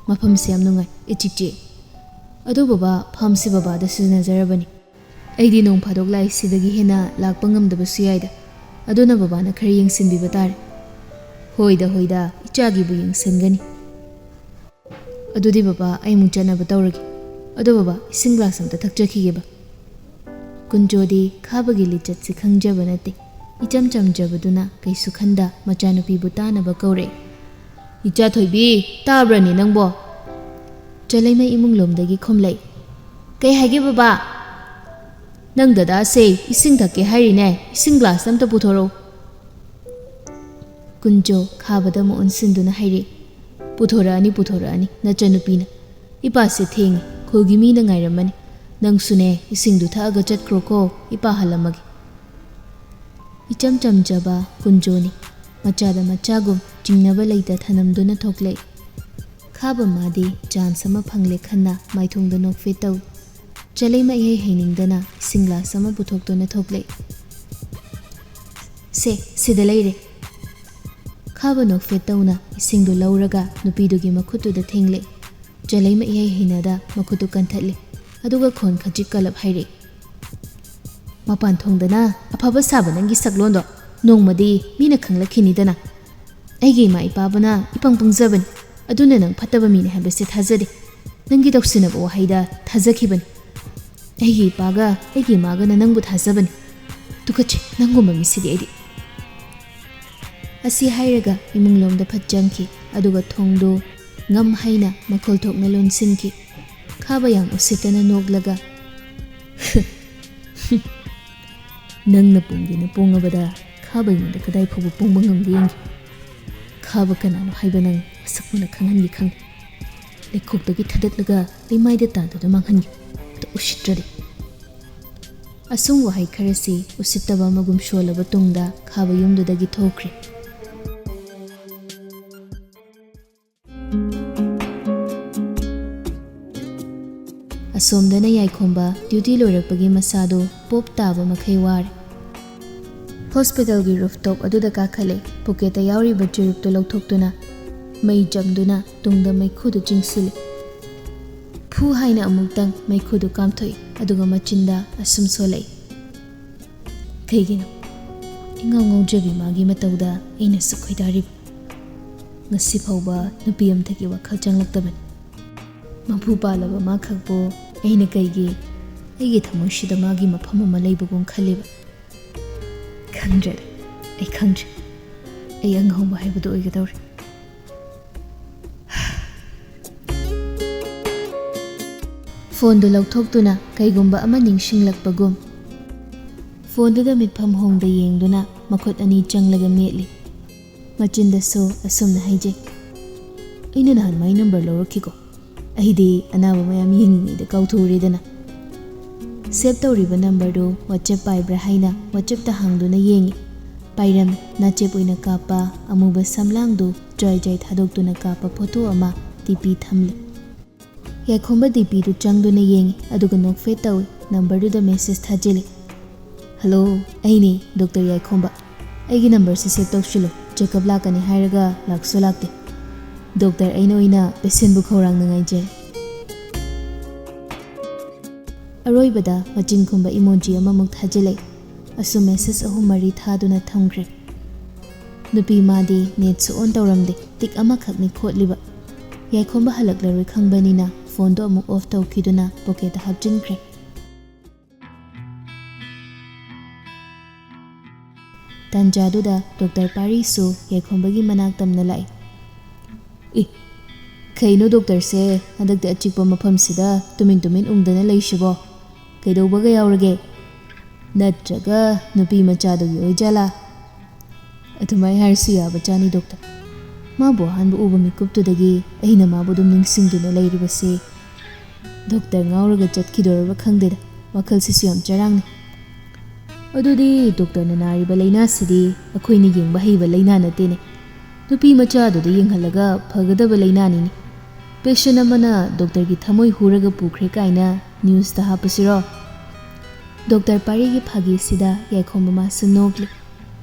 ꯃꯐꯝꯁꯦ ꯌꯥꯝ ꯅꯨꯡꯉꯥꯏ, ꯏꯆꯤꯛ ꯆꯤꯛꯑꯦ꯫ ꯑꯗꯣ ꯕꯕꯥ, ꯐꯥꯝꯁꯤ ꯕꯕꯥꯗ ꯁꯤꯟꯅꯖꯔꯕꯅꯤ꯫ ꯑꯩꯗꯤ ꯅꯣꯡ ꯐꯥꯗꯣꯛ ꯂꯥꯛꯏ, ꯁꯤꯗꯒꯤ ꯍꯦꯟꯅ ꯂꯥꯛꯄ ꯉꯝꯗꯕꯁꯨ ꯌꯥꯏꯗ꯫ ꯑꯗꯨꯅ ꯕꯕꯥꯅ ꯈꯔ ꯌꯦꯡꯁꯤꯟꯕꯤꯕ ꯇꯥꯔꯦ꯫" "ꯍꯣꯏꯗ, ꯍꯣꯏꯗ, ꯏꯆꯥꯒꯤꯕꯨ ꯌꯦꯡꯁꯤꯟꯒꯅꯤ꯫ ꯑꯗꯨꯗꯤ ꯕꯕꯥ, ꯑꯩ ꯑꯃꯨꯛ ꯆꯠꯅꯕ ꯇꯧꯔꯒꯦ꯫ ꯑꯗꯣ ꯕꯕꯥ, ꯏꯁꯤꯡ ꯒ꯭ꯂꯥꯁ ꯑꯝꯇ ꯊꯛꯆꯈꯤꯒꯦꯕ꯫" ꯀꯨꯟꯖꯣꯗꯤ ꯈꯥꯕꯒꯤ ꯂꯤꯆꯠꯁꯤ ꯈꯪꯖꯕ ꯅꯠꯇꯦ꯫ ꯏꯆꯝ ꯆꯝꯖꯕꯗꯨꯅ ꯀꯩꯁꯨ ꯈꯟꯗ ꯃꯆꯥꯅꯨꯄꯤꯕꯨ ꯇꯥꯅꯕ ꯀꯧꯔꯛꯏ꯫ "ꯏꯆꯥ ꯊꯣꯏꯕꯤ, ꯇꯥꯕ꯭ꯔꯅꯦ ꯅꯪꯕꯣ?" ꯆꯂꯩꯃ ꯏꯃꯨꯡꯂꯣꯝꯗꯒꯤ ꯈꯨꯝꯂꯛꯏ꯫ "ꯀꯩ ꯍꯥꯏꯒꯦ ꯕꯕꯥ?" "ꯅꯪ ꯗꯗꯥꯁꯦ ꯏꯁꯤꯡ ꯊꯛꯀꯦ ꯍꯥꯏꯔꯤꯅꯦ, ꯏꯁꯤꯡ ꯒ꯭ꯂꯥꯁ ꯑꯝꯇ ꯄꯨꯊꯣꯔꯛꯎ꯫" ꯀꯨꯟꯖꯣ ꯈꯥꯕꯗ ꯑꯃꯨꯛ ꯑꯣꯟꯁꯤꯟꯗꯨꯅ ꯍꯥꯏꯔꯛꯏ, "ꯄꯨꯊꯣꯔꯛꯑꯅꯤ, ꯄꯨꯊꯣꯔꯛꯑꯅꯤ, ꯅꯆꯟꯅꯨꯄꯤꯅ꯫ "ꯏꯄꯥꯁꯦ ꯊꯦꯡꯉꯤ, ꯈꯨꯜꯒꯤ ꯃꯤꯅ ꯉꯥꯏꯔꯝꯃꯅꯤ꯫ ꯅꯪꯁꯨꯅꯦ, ꯏꯁꯤꯡꯗꯨ ꯊꯛꯑꯒ ꯆꯠꯈ꯭ꯔꯣꯀꯣ, ꯏꯄꯥ ꯍꯜꯂꯝꯃꯒꯦ꯫" ꯏꯆꯝ ꯆꯝꯖꯕ ꯀꯨꯟꯖꯣꯅꯤ꯫ ꯃꯆꯥꯗ ꯃꯆꯥꯒꯨꯝ ꯆꯤꯡꯅꯕ ꯂꯩꯇ ꯊꯅꯝꯗꯨꯅ ꯊꯣꯛꯂꯛꯏ꯫ ꯈꯥꯕ ꯃꯥꯗꯤ ꯆꯥꯟꯁ ꯑꯃ ꯐꯪꯂꯦ ꯈꯟꯅ ꯃꯥꯏꯊꯣꯡꯗ ꯅꯣꯛꯐꯦꯠ ꯇꯧꯏ꯫ ꯆꯂꯩꯃ ꯏꯍꯩ ꯍꯩꯅꯤꯡꯗꯅ ꯏꯁꯤꯡ ꯒ꯭ꯂꯥꯁ ꯑꯃ ꯄꯨꯊꯣꯛꯇꯨꯅ ꯊꯣꯛꯂꯛꯏ꯫ "ꯁꯦ, ꯁꯤꯗ ꯂꯩꯔꯦ꯫" ꯈꯥꯕ ꯅꯣꯛꯐꯦꯠ ꯇꯧꯅ ꯏꯁꯤꯡꯗꯨ ꯂꯧꯔꯒ ꯅꯨꯄꯤꯗꯨꯒꯤ ꯃꯈꯨꯠꯇꯨꯗ ꯊꯦꯡꯂꯦ꯫ ꯆꯂꯩꯃ ꯏꯍꯩ ꯍꯩꯅꯗ ꯃꯈꯨꯠꯇꯨ ꯀꯟꯊꯠꯂꯦ꯫ ꯑꯗꯨꯒ ꯈꯣꯟ ꯈꯖꯤꯛ ꯀꯜꯂꯞ ꯍꯥꯏꯔꯛꯏ꯫ "ꯃꯄꯥꯟ ꯊꯣꯡꯗꯅ ꯑꯐꯕ ꯁꯥꯕ ꯅꯪꯒꯤ ꯁꯛꯂꯣꯟꯗꯣ ꯅꯣꯡꯃꯗꯤ ꯃꯤꯅ ꯈꯪꯂꯛꯈꯤꯅꯤꯗꯅ꯫ ꯑꯩꯒꯤ ꯏꯃꯥ ꯏꯄꯥꯕꯨꯅ ꯏꯄꯪ ꯄꯪꯖꯕꯅꯤ, ꯑꯗꯨꯅ ꯅꯪ ꯐꯠꯇꯕ ꯃꯤꯅꯤ ꯍꯥꯏꯕꯁꯦ ꯊꯥꯖꯗꯦ꯫ ꯅꯪꯒꯤ ꯇꯧꯁꯤꯟꯅꯕ ꯋꯥꯍꯩꯗ ꯊꯥꯖꯈꯤꯕꯅꯤ꯫ ꯑꯩꯒꯤ ꯏꯄꯥꯒ ꯑꯩꯒꯤ ꯏꯃꯥꯒꯅ ꯅꯪꯕꯨ ꯊꯥꯖꯕꯅꯤ꯫ ꯇꯨꯀꯠꯆꯩ, ꯅꯪꯒꯨꯝꯕ ꯃꯤꯁꯤꯗꯤ ꯑꯩꯗꯤ꯫" ꯑꯁꯤ ꯍꯥꯏꯔꯒ ꯏꯃꯨꯡꯂꯣꯝꯗ ꯐꯠ ꯆꯪꯈꯤ, ꯑꯗꯨꯒ ꯊꯣꯡꯗꯨ ꯉꯝ ꯍꯥꯏꯅ ꯃꯈꯣꯜ ꯊꯣꯛꯅ ꯂꯣꯟꯁꯤꯟꯈꯤ꯫ ꯈꯥꯕ ꯌꯥꯝ ꯎꯁꯤꯠꯇꯅ ꯅꯣꯛꯂꯒ, "ꯅꯪꯅ ꯄꯣꯡꯒꯦꯅ ꯄꯣꯡꯉꯕꯗ ꯈꯥꯕ ꯑꯩꯉꯣꯟꯗ ꯀꯗꯥꯏ ꯐꯥꯎꯕ ꯄꯣꯡꯕ ꯉꯝꯒꯦ ꯌꯦꯡꯒꯦ꯫ ꯈꯥꯕ ꯀꯅꯥꯅꯣ ꯍꯥꯏꯕ ꯅꯪ ꯃꯁꯛ ꯃꯨꯟꯅ ꯈꯪꯍꯟꯒꯦ ꯈꯪꯉꯤ꯫ ꯂꯩꯈꯣꯛꯇꯒꯤ ꯊꯥꯗꯠꯂꯒ ꯂꯩꯃꯥꯏꯗ ꯇꯥꯗꯨꯅ ꯃꯥꯡꯍꯟꯒꯦ꯫ ꯑꯗꯣ ꯎꯁꯤꯠꯇ꯭ꯔꯗꯤ꯫" ꯑꯁꯨꯝ ꯋꯥꯍꯩ ꯈꯔꯁꯤ ꯎꯁꯤꯠꯇꯕ ꯑꯃꯒꯨꯝ ꯁꯣꯜꯂꯕ ꯇꯨꯡꯗ ꯈꯥꯕ ꯌꯨꯝꯗꯨꯗꯒꯤ ꯊꯣꯛꯈ꯭ꯔꯦ꯫ ꯑꯁꯣꯝꯗꯅ ꯌꯥꯏꯈꯣꯝꯕ ꯗ꯭ꯌꯨꯇꯤ ꯂꯣꯏꯔꯛꯄꯒꯤ ꯃꯁꯥꯗꯨ ꯄꯣꯞ ꯇꯥꯕ ꯃꯈꯩ ꯋꯥꯔꯦ꯫ ꯍꯣꯁꯄꯤꯇꯥꯜꯒꯤ ꯔꯨꯐꯇꯣꯞ ꯑꯗꯨꯗ ꯀꯥꯈꯠꯂꯦ꯫ ꯄꯣꯀꯦꯠꯇ ꯌꯥꯎꯔꯤꯕ ꯆꯨꯔꯨꯞꯇꯨ ꯂꯧꯊꯣꯛꯇꯨꯅ ꯃꯩ ꯆꯝꯗꯨꯅ ꯇꯨꯡꯗ ꯃꯩꯈꯨꯗꯨ ꯆꯤꯡꯁꯤꯜꯂꯤ꯫ ꯐꯨ ꯍꯥꯏꯅ ꯑꯃꯨꯛꯇꯪ ꯃꯩꯈꯨꯗꯨ ꯀꯥꯝꯊꯣꯛꯏ, ꯑꯗꯨꯒ ꯃꯆꯤꯟꯗ ꯑꯁꯨꯝ ꯁꯣꯜꯂꯛꯏ꯫ "ꯀꯩꯒꯤꯅꯣ ꯏꯉꯥꯎ ꯉꯥꯎꯖꯕꯤ ꯃꯥꯒꯤ ꯃꯇꯧꯗ ꯑꯩꯅ ꯁꯨꯛ ꯈꯣꯏꯗꯥꯔꯤꯕ? ꯉꯁꯤ ꯐꯥꯎꯕ ꯅꯨꯄꯤ ꯑꯝꯇꯒꯤ ꯋꯥꯈꯜ ꯆꯪꯂꯛꯇꯕꯅꯤ꯫ ꯃꯄꯨ ꯄꯥꯜꯂꯕ ꯃꯥ ꯈꯛꯄꯨ ꯑꯩꯅ ꯀꯩꯒꯤ ꯑꯩꯒꯤ ꯊꯃꯣꯏꯁꯤꯗ ꯃꯥꯒꯤ ꯃꯐꯝ ꯑꯃ ꯂꯩꯕꯒꯨꯝ ꯈꯜꯂꯤꯕ? ꯈꯪꯗ꯭ꯔꯦꯗ, ꯑꯩ ꯈꯪꯗ꯭ꯔꯦ꯫ ꯑꯩ ꯑꯉꯥꯎꯕ ꯍꯥꯏꯕꯗꯨ ꯑꯣꯏꯒꯗꯧꯔꯦ꯫" ꯐꯣꯟꯗꯨ ꯂꯧꯊꯣꯛꯇꯨꯅ ꯀꯩꯒꯨꯝꯕ ꯑꯃ ꯅꯤꯡꯁꯤꯡꯂꯛꯄꯒꯨꯝ ꯐꯣꯟꯗꯨꯗ ꯃꯤꯠꯐꯝ ꯍꯣꯡꯗ ꯌꯦꯡꯗꯨꯅ ꯃꯈꯨꯠ ꯑꯅꯤ ꯆꯪꯂꯒ ꯃꯦꯠꯂꯤ꯫ ꯃꯆꯤꯟꯗꯁꯨ ꯑꯁꯨꯝꯅ ꯍꯥꯏꯖꯩ, "ꯑꯩꯅ ꯅꯍꯥꯟ ꯃꯥꯏ ꯅꯝꯕꯔ ꯂꯧꯔꯛꯈꯤꯀꯣ꯫ ꯑꯩꯗꯤ ꯑꯅꯥꯕ ꯃꯌꯥꯝ ꯌꯦꯡꯉꯤꯉꯩꯗ ꯀꯥꯎꯊꯣꯛꯎꯔꯦꯗꯅ꯫ ꯁꯦꯚ ꯇꯧꯔꯤꯕ ꯅꯝꯕꯔꯗꯨ ꯋꯥꯆꯦꯞ ꯄꯥꯏꯕ꯭ꯔꯥ ꯍꯥꯏꯅ ꯋꯥꯆꯦꯞꯇ ꯍꯥꯡꯗꯨꯅ ꯌꯦꯡꯉꯤ꯫ ꯄꯥꯏꯔꯝ꯫ ꯅꯥꯆꯦꯞ ꯑꯣꯏꯅ ꯀꯥꯞꯄ ꯑꯃꯨꯕ ꯁꯝꯂꯥꯡꯗꯨ ꯖ꯭ꯋꯥꯏ ꯖ꯭ꯋꯥꯏ ꯊꯥꯗꯣꯛꯇꯨꯅ ꯀꯥꯞꯄ ꯐꯣꯇꯣ ꯑꯃ ꯗꯤ ꯄꯤ ꯊꯝꯂꯤ꯫ ꯌꯥꯏꯈꯣꯝꯕ ꯗꯤ ꯄꯤꯗꯨ ꯆꯪꯗꯨꯅ ꯌꯦꯡꯉꯤ, ꯑꯗꯨꯒ ꯅꯣꯛꯐꯦꯠ ꯇꯧꯏ꯫ ꯅꯝꯕꯔꯗꯨꯗ ꯃꯦꯁꯦꯖ ꯊꯥꯖꯤꯜꯂꯤ꯫ "ꯍꯜꯂꯣ, ꯑꯩꯅꯤ, ꯗꯣꯛꯇꯔ ꯌꯥꯏꯈꯣꯝꯕ꯫ ꯑꯩꯒꯤ ꯅꯝꯕꯔꯁꯤ ꯁꯦꯚ ꯇꯧꯁꯤꯜꯂꯨ꯫ ꯆꯦꯛꯑꯞ ꯂꯥꯛꯀꯅꯤ ꯍꯥꯏꯔꯒ ꯂꯥꯛꯁꯨ ꯂꯥꯛꯇꯦ꯫ ꯗꯣꯛꯇꯔ ꯑꯩꯅ ꯑꯣꯏꯅ ꯄꯦꯁꯦꯟꯕꯨ ꯈꯧꯔꯥꯡꯅ ꯉꯥꯏꯖꯔꯤ꯫" ꯑꯔꯣꯏꯕꯗ ꯃꯆꯤꯟ ꯈꯨꯝꯕ ꯏꯃꯣꯖꯤ ꯑꯃꯃꯨꯛ ꯊꯥꯖꯤꯜꯂꯛꯏ꯫ ꯑꯁꯨꯝ ꯃꯦꯁꯦꯖ ꯑꯍꯨꯝ ꯃꯔꯤ ꯊꯥꯗꯨꯅ ꯊꯝꯈ꯭ꯔꯦ꯫ ꯅꯨꯄꯤ ꯃꯥꯗꯤ ꯅꯦꯠꯁꯨ ꯑꯣꯟ ꯇꯧꯔꯝꯗꯦ, ꯇꯤꯛ ꯑꯃꯈꯛꯅꯤ ꯈꯣꯠꯂꯤꯕ꯫ ꯌꯥꯏꯈꯣꯝꯕ ꯍꯜꯂꯛꯂꯔꯣꯏ ꯈꯪꯕꯅꯤꯅ ꯐꯣꯟꯗꯣ ꯑꯃꯨꯛ ꯑꯣꯐ ꯇꯧꯈꯤꯗꯨꯅ ꯄꯣꯀꯦꯠꯇ ꯍꯥꯞꯆꯤꯟꯈ꯭ꯔꯦ꯫ ꯇꯥꯟꯖꯥꯗꯨꯗ ꯗꯣꯛꯇꯔ ꯄꯥꯔꯤꯁꯨ ꯌꯥꯏꯈꯣꯝꯕꯒꯤ ꯃꯅꯥꯛ ꯇꯝꯅ ꯂꯥꯛꯏ꯫ "ꯏ, ꯀꯩꯅꯣ ꯗꯣꯛꯇꯔꯁꯦ ꯍꯟꯗꯛꯇꯤ ꯑꯆꯤꯛꯄ ꯃꯐꯝꯁꯤꯗ ꯇꯨꯃꯤꯟ ꯇꯨꯃꯤꯟ ꯎꯪꯗꯅ ꯂꯩꯁꯤꯕꯣ? ꯀꯩꯗꯧꯕꯒ ꯌꯥꯎꯔꯒꯦ? ꯅꯠꯇ꯭ꯔꯒ ꯅꯨꯄꯤ ꯃꯆꯥꯗꯨꯒꯤ ꯑꯣꯏꯖꯥꯠꯂꯥ?" ꯑꯗꯨꯃꯥꯏ ꯍꯥꯏꯔꯁꯨ ꯌꯥꯕ ꯆꯥꯅꯤ ꯗꯣꯛꯇꯔ꯫ ꯃꯥꯕꯨ ꯑꯍꯥꯟꯕ ꯎꯕ ꯃꯤꯀꯨꯞꯇꯨꯗꯒꯤ ꯑꯩꯅ ꯃꯥꯕꯨ ꯑꯗꯨꯝ ꯅꯤꯡꯁꯤꯡꯗꯨꯅ ꯂꯩꯔꯤꯕꯁꯦ꯫ ꯗꯣꯛꯇꯔ ꯉꯥꯎꯔꯒ ꯆꯠꯈꯤꯗꯣꯔꯕ ꯈꯪꯗꯦꯗ, ꯋꯥꯈꯜꯁꯤꯁꯨ ꯌꯥꯝ ꯆꯔꯥꯡꯅꯩ꯫ ꯑꯗꯨꯗꯤ ꯗꯣꯛꯇꯔꯅ ꯅꯥꯔꯤꯕ ꯂꯥꯏꯅꯥꯁꯤꯗꯤ ꯑꯩꯈꯣꯏꯅ ꯌꯦꯡꯕ ꯍꯩꯕ ꯂꯥꯏꯅꯥ ꯅꯠꯇꯦꯅꯦ꯫ ꯅꯨꯄꯤ ꯃꯆꯥꯗꯨꯗ ꯌꯦꯡꯍꯜꯂꯒ ꯐꯒꯗꯕ ꯂꯥꯏꯅꯥꯅꯤꯅꯦ꯫ ꯄꯦꯁꯦꯟ ꯑꯃꯅ ꯗꯣꯛꯇꯔꯒꯤ ꯊꯃꯣꯏ ꯍꯨꯔꯒ ꯄꯨꯈ꯭ꯔꯦ ꯀꯥꯏꯅ ꯅ꯭ꯌꯨꯁꯇ ꯍꯥꯞꯄꯁꯤꯔꯣ? ꯗꯣꯛꯇꯔ ꯄꯥꯔꯤꯒꯤ ꯐꯥꯒꯤꯁꯤꯗ ꯌꯥꯏꯈꯣꯝꯕ ꯃꯥꯁꯨ ꯅꯣꯛꯂꯤ꯫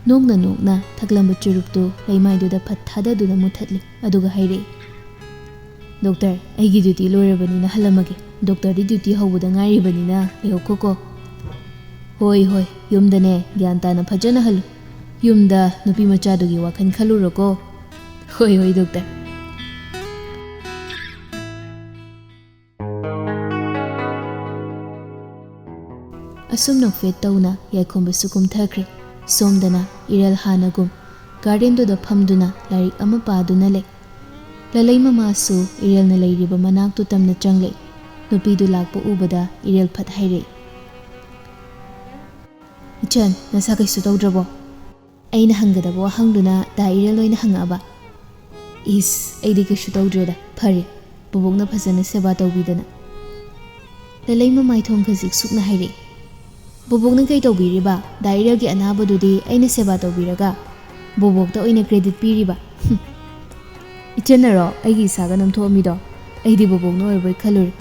ꯅꯣꯛꯅ ꯅꯣꯛꯅ ꯊꯛꯂꯝꯕ ꯆꯨꯔꯨꯞꯇꯨ ꯂꯩꯃꯥꯏꯗꯨꯗ ꯐꯠ ꯊꯥꯗꯗꯨꯅ ꯃꯨꯊꯠꯂꯤ꯫ ꯑꯗꯨꯒ ꯍꯥꯏꯔꯛꯏ, "ꯗꯣꯛꯇꯔ, ꯑꯩꯒꯤ ꯗ꯭ꯌꯨꯇꯤ ꯂꯣꯏꯔꯕꯅꯤꯅ ꯍꯜꯂꯝꯃꯒꯦ꯫ ꯗꯣꯛꯇꯔꯗꯤ ꯗ꯭ꯌꯨꯇꯤ ꯍꯧꯕꯗ ꯉꯥꯏꯔꯤꯕꯅꯤꯅ ꯂꯩꯍꯧꯈꯣꯀꯣ꯫" "ꯍꯣꯏ, ꯍꯣꯏ, ꯌꯨꯝꯗꯅꯦ ꯒ꯭ꯌꯥꯟ ꯇꯥꯅ ꯐꯖꯅ ꯍꯜꯂꯨ꯫ ꯌꯨꯝꯗ ꯅꯨꯄꯤ ꯃꯆꯥꯗꯨꯒꯤ ꯋꯥꯈꯜ ꯈꯜꯂꯨꯔꯣꯀꯣ꯫" "ꯍꯣꯏ, ꯍꯣꯏ, ꯗꯣꯛꯇꯔ꯫" ꯑꯁꯨꯝ ꯅꯣꯛꯐꯦꯠ ꯇꯧꯅ ꯌꯥꯏꯈꯣꯝꯕꯁꯨ ꯀꯨꯝꯊꯈ꯭ꯔꯦ꯫ ꯁꯣꯝꯗꯅ ꯏꯔꯦꯜ ꯍꯥꯟꯅꯒꯨꯝ ꯒꯥꯔꯗꯦꯟꯗꯨꯗ ꯐꯝꯗꯨꯅ ꯂꯥꯏꯔꯤꯛ ꯑꯃ ꯄꯥꯗꯨꯅ ꯂꯩ꯫ ꯂꯂꯩ ꯃꯃꯥꯁꯨ ꯏꯔꯦꯜꯅ ꯂꯩꯔꯤꯕ ꯃꯅꯥꯛꯇꯨ ꯇꯝꯅ ꯆꯪꯂꯛꯏ꯫ ꯅꯨꯄꯤꯗꯨ ꯂꯥꯛꯄ ꯎꯕꯗ ꯏꯔꯦꯜ ꯐꯠ ꯍꯥꯏꯔꯛꯏ, "ꯏꯆꯟ, ꯅꯁꯥ ꯀꯩꯁꯨ ꯇꯧꯗ꯭ꯔꯕꯣ?" ꯑꯩꯅ ꯍꯪꯒꯗꯕ ꯋꯥꯍꯪꯗꯨꯅ ꯗꯥ ꯏꯔꯦꯜ ꯑꯣꯏꯅ ꯍꯪꯉꯛꯑꯕ꯫ "ꯏꯁ, ꯑꯩꯗꯤ ꯀꯩꯁꯨ ꯇꯧꯗ꯭ꯔꯦꯗ, ꯐꯔꯦ꯫ ꯕꯣꯕꯣꯛꯅ ꯐꯖꯅ ꯁꯦꯕꯥ ꯇꯧꯕꯤꯗꯅ꯫ ꯂꯂꯩꯃ ꯃꯥꯏꯊꯣꯡ ꯈꯖꯤꯛ ꯁꯨꯛꯅ ꯍꯥꯏꯔꯛꯏ, "ꯕꯣꯕꯣꯛꯅ ꯀꯩ ꯇꯧꯕꯤꯔꯤꯕ? ꯗꯥ ꯏꯔꯦꯜꯒꯤ ꯑꯅꯥꯕꯗꯨꯗꯤ ꯑꯩꯅ ꯁꯦꯕꯥ ꯇꯧꯕꯤꯔꯒ ꯕꯣꯕꯣꯛꯇ ꯑꯣꯏꯅ ꯀ꯭ꯔꯦꯗꯤꯠ ꯄꯤꯔꯤꯕ?" "ꯍꯨꯝ꯫ ꯏꯆꯟꯅꯔꯣ ꯑꯩꯒꯤ ꯏꯁꯥꯒ ꯅꯝꯊꯣꯛꯑꯝꯃꯤꯗꯣ? ꯑꯩꯗꯤ ꯕꯣꯕꯣꯛꯅ ꯑꯣꯏꯔꯕꯣꯏ ꯈꯜꯂꯨꯔꯦ꯫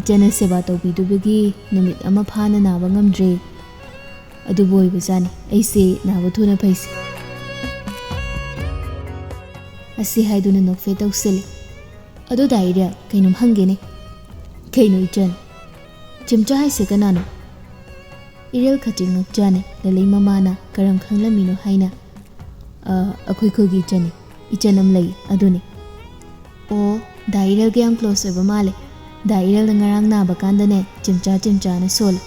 ꯏꯆꯟꯅ ꯁꯦꯕꯥ ꯇꯧꯕꯤꯗꯨꯕꯒꯤ ꯅꯨꯃꯤꯠ ꯑꯃ ꯐꯥꯅ ꯅꯥꯕ ꯉꯝꯗ꯭ꯔꯦ꯫ ꯑꯗꯨꯕꯨ ꯑꯣꯏꯕꯖꯥꯠꯅꯤ, ꯑꯩꯁꯦ ꯅꯥꯕ ꯊꯨꯅ ꯐꯩꯁꯦ꯫" ꯑꯁꯤ ꯍꯥꯏꯗꯨꯅ ꯅꯣꯛꯐꯦꯠ ꯇꯧꯁꯤꯜꯂꯤ꯫ "ꯑꯗꯣ ꯗꯥ ꯏꯔꯦꯜ, ꯀꯩꯅꯣꯝ ꯍꯪꯒꯦꯅꯦ꯫" "ꯀꯩꯅꯣ ꯏꯆꯟ?" "ꯆꯦꯝꯆꯥ ꯍꯥꯏꯁꯦ ꯀꯅꯥꯅꯣ?" ꯏꯔꯦꯜ ꯈꯖꯤꯛ ꯉꯛꯆꯥꯅꯩ, ꯂꯂꯩ ꯃꯃꯥꯅ ꯀꯔꯝ ꯈꯪꯂꯝꯃꯤꯅꯣ ꯍꯥꯏꯅ꯫ "ꯑ, ꯑꯩꯈꯣꯏ ꯈꯨꯜꯒꯤ ꯏꯆꯟꯅꯤ, ꯏꯆꯟ ꯑꯃ ꯂꯩ, ꯑꯗꯨꯅꯤ꯫" "ꯑꯣ, ꯗꯥ ꯏꯔꯦꯜꯒ ꯌꯥꯝ ꯀ꯭ꯂꯣꯁ ꯑꯣꯏꯕ ꯃꯥꯜꯂꯦ꯫ ꯗꯥ ꯏꯔꯦꯜꯅ ꯉꯔꯥꯡ ꯅꯥꯕ ꯀꯥꯟꯗꯅꯦ ꯆꯦꯝꯆꯥ ꯆꯦꯝꯆꯥꯅ ꯁꯣꯜꯂꯦ꯫"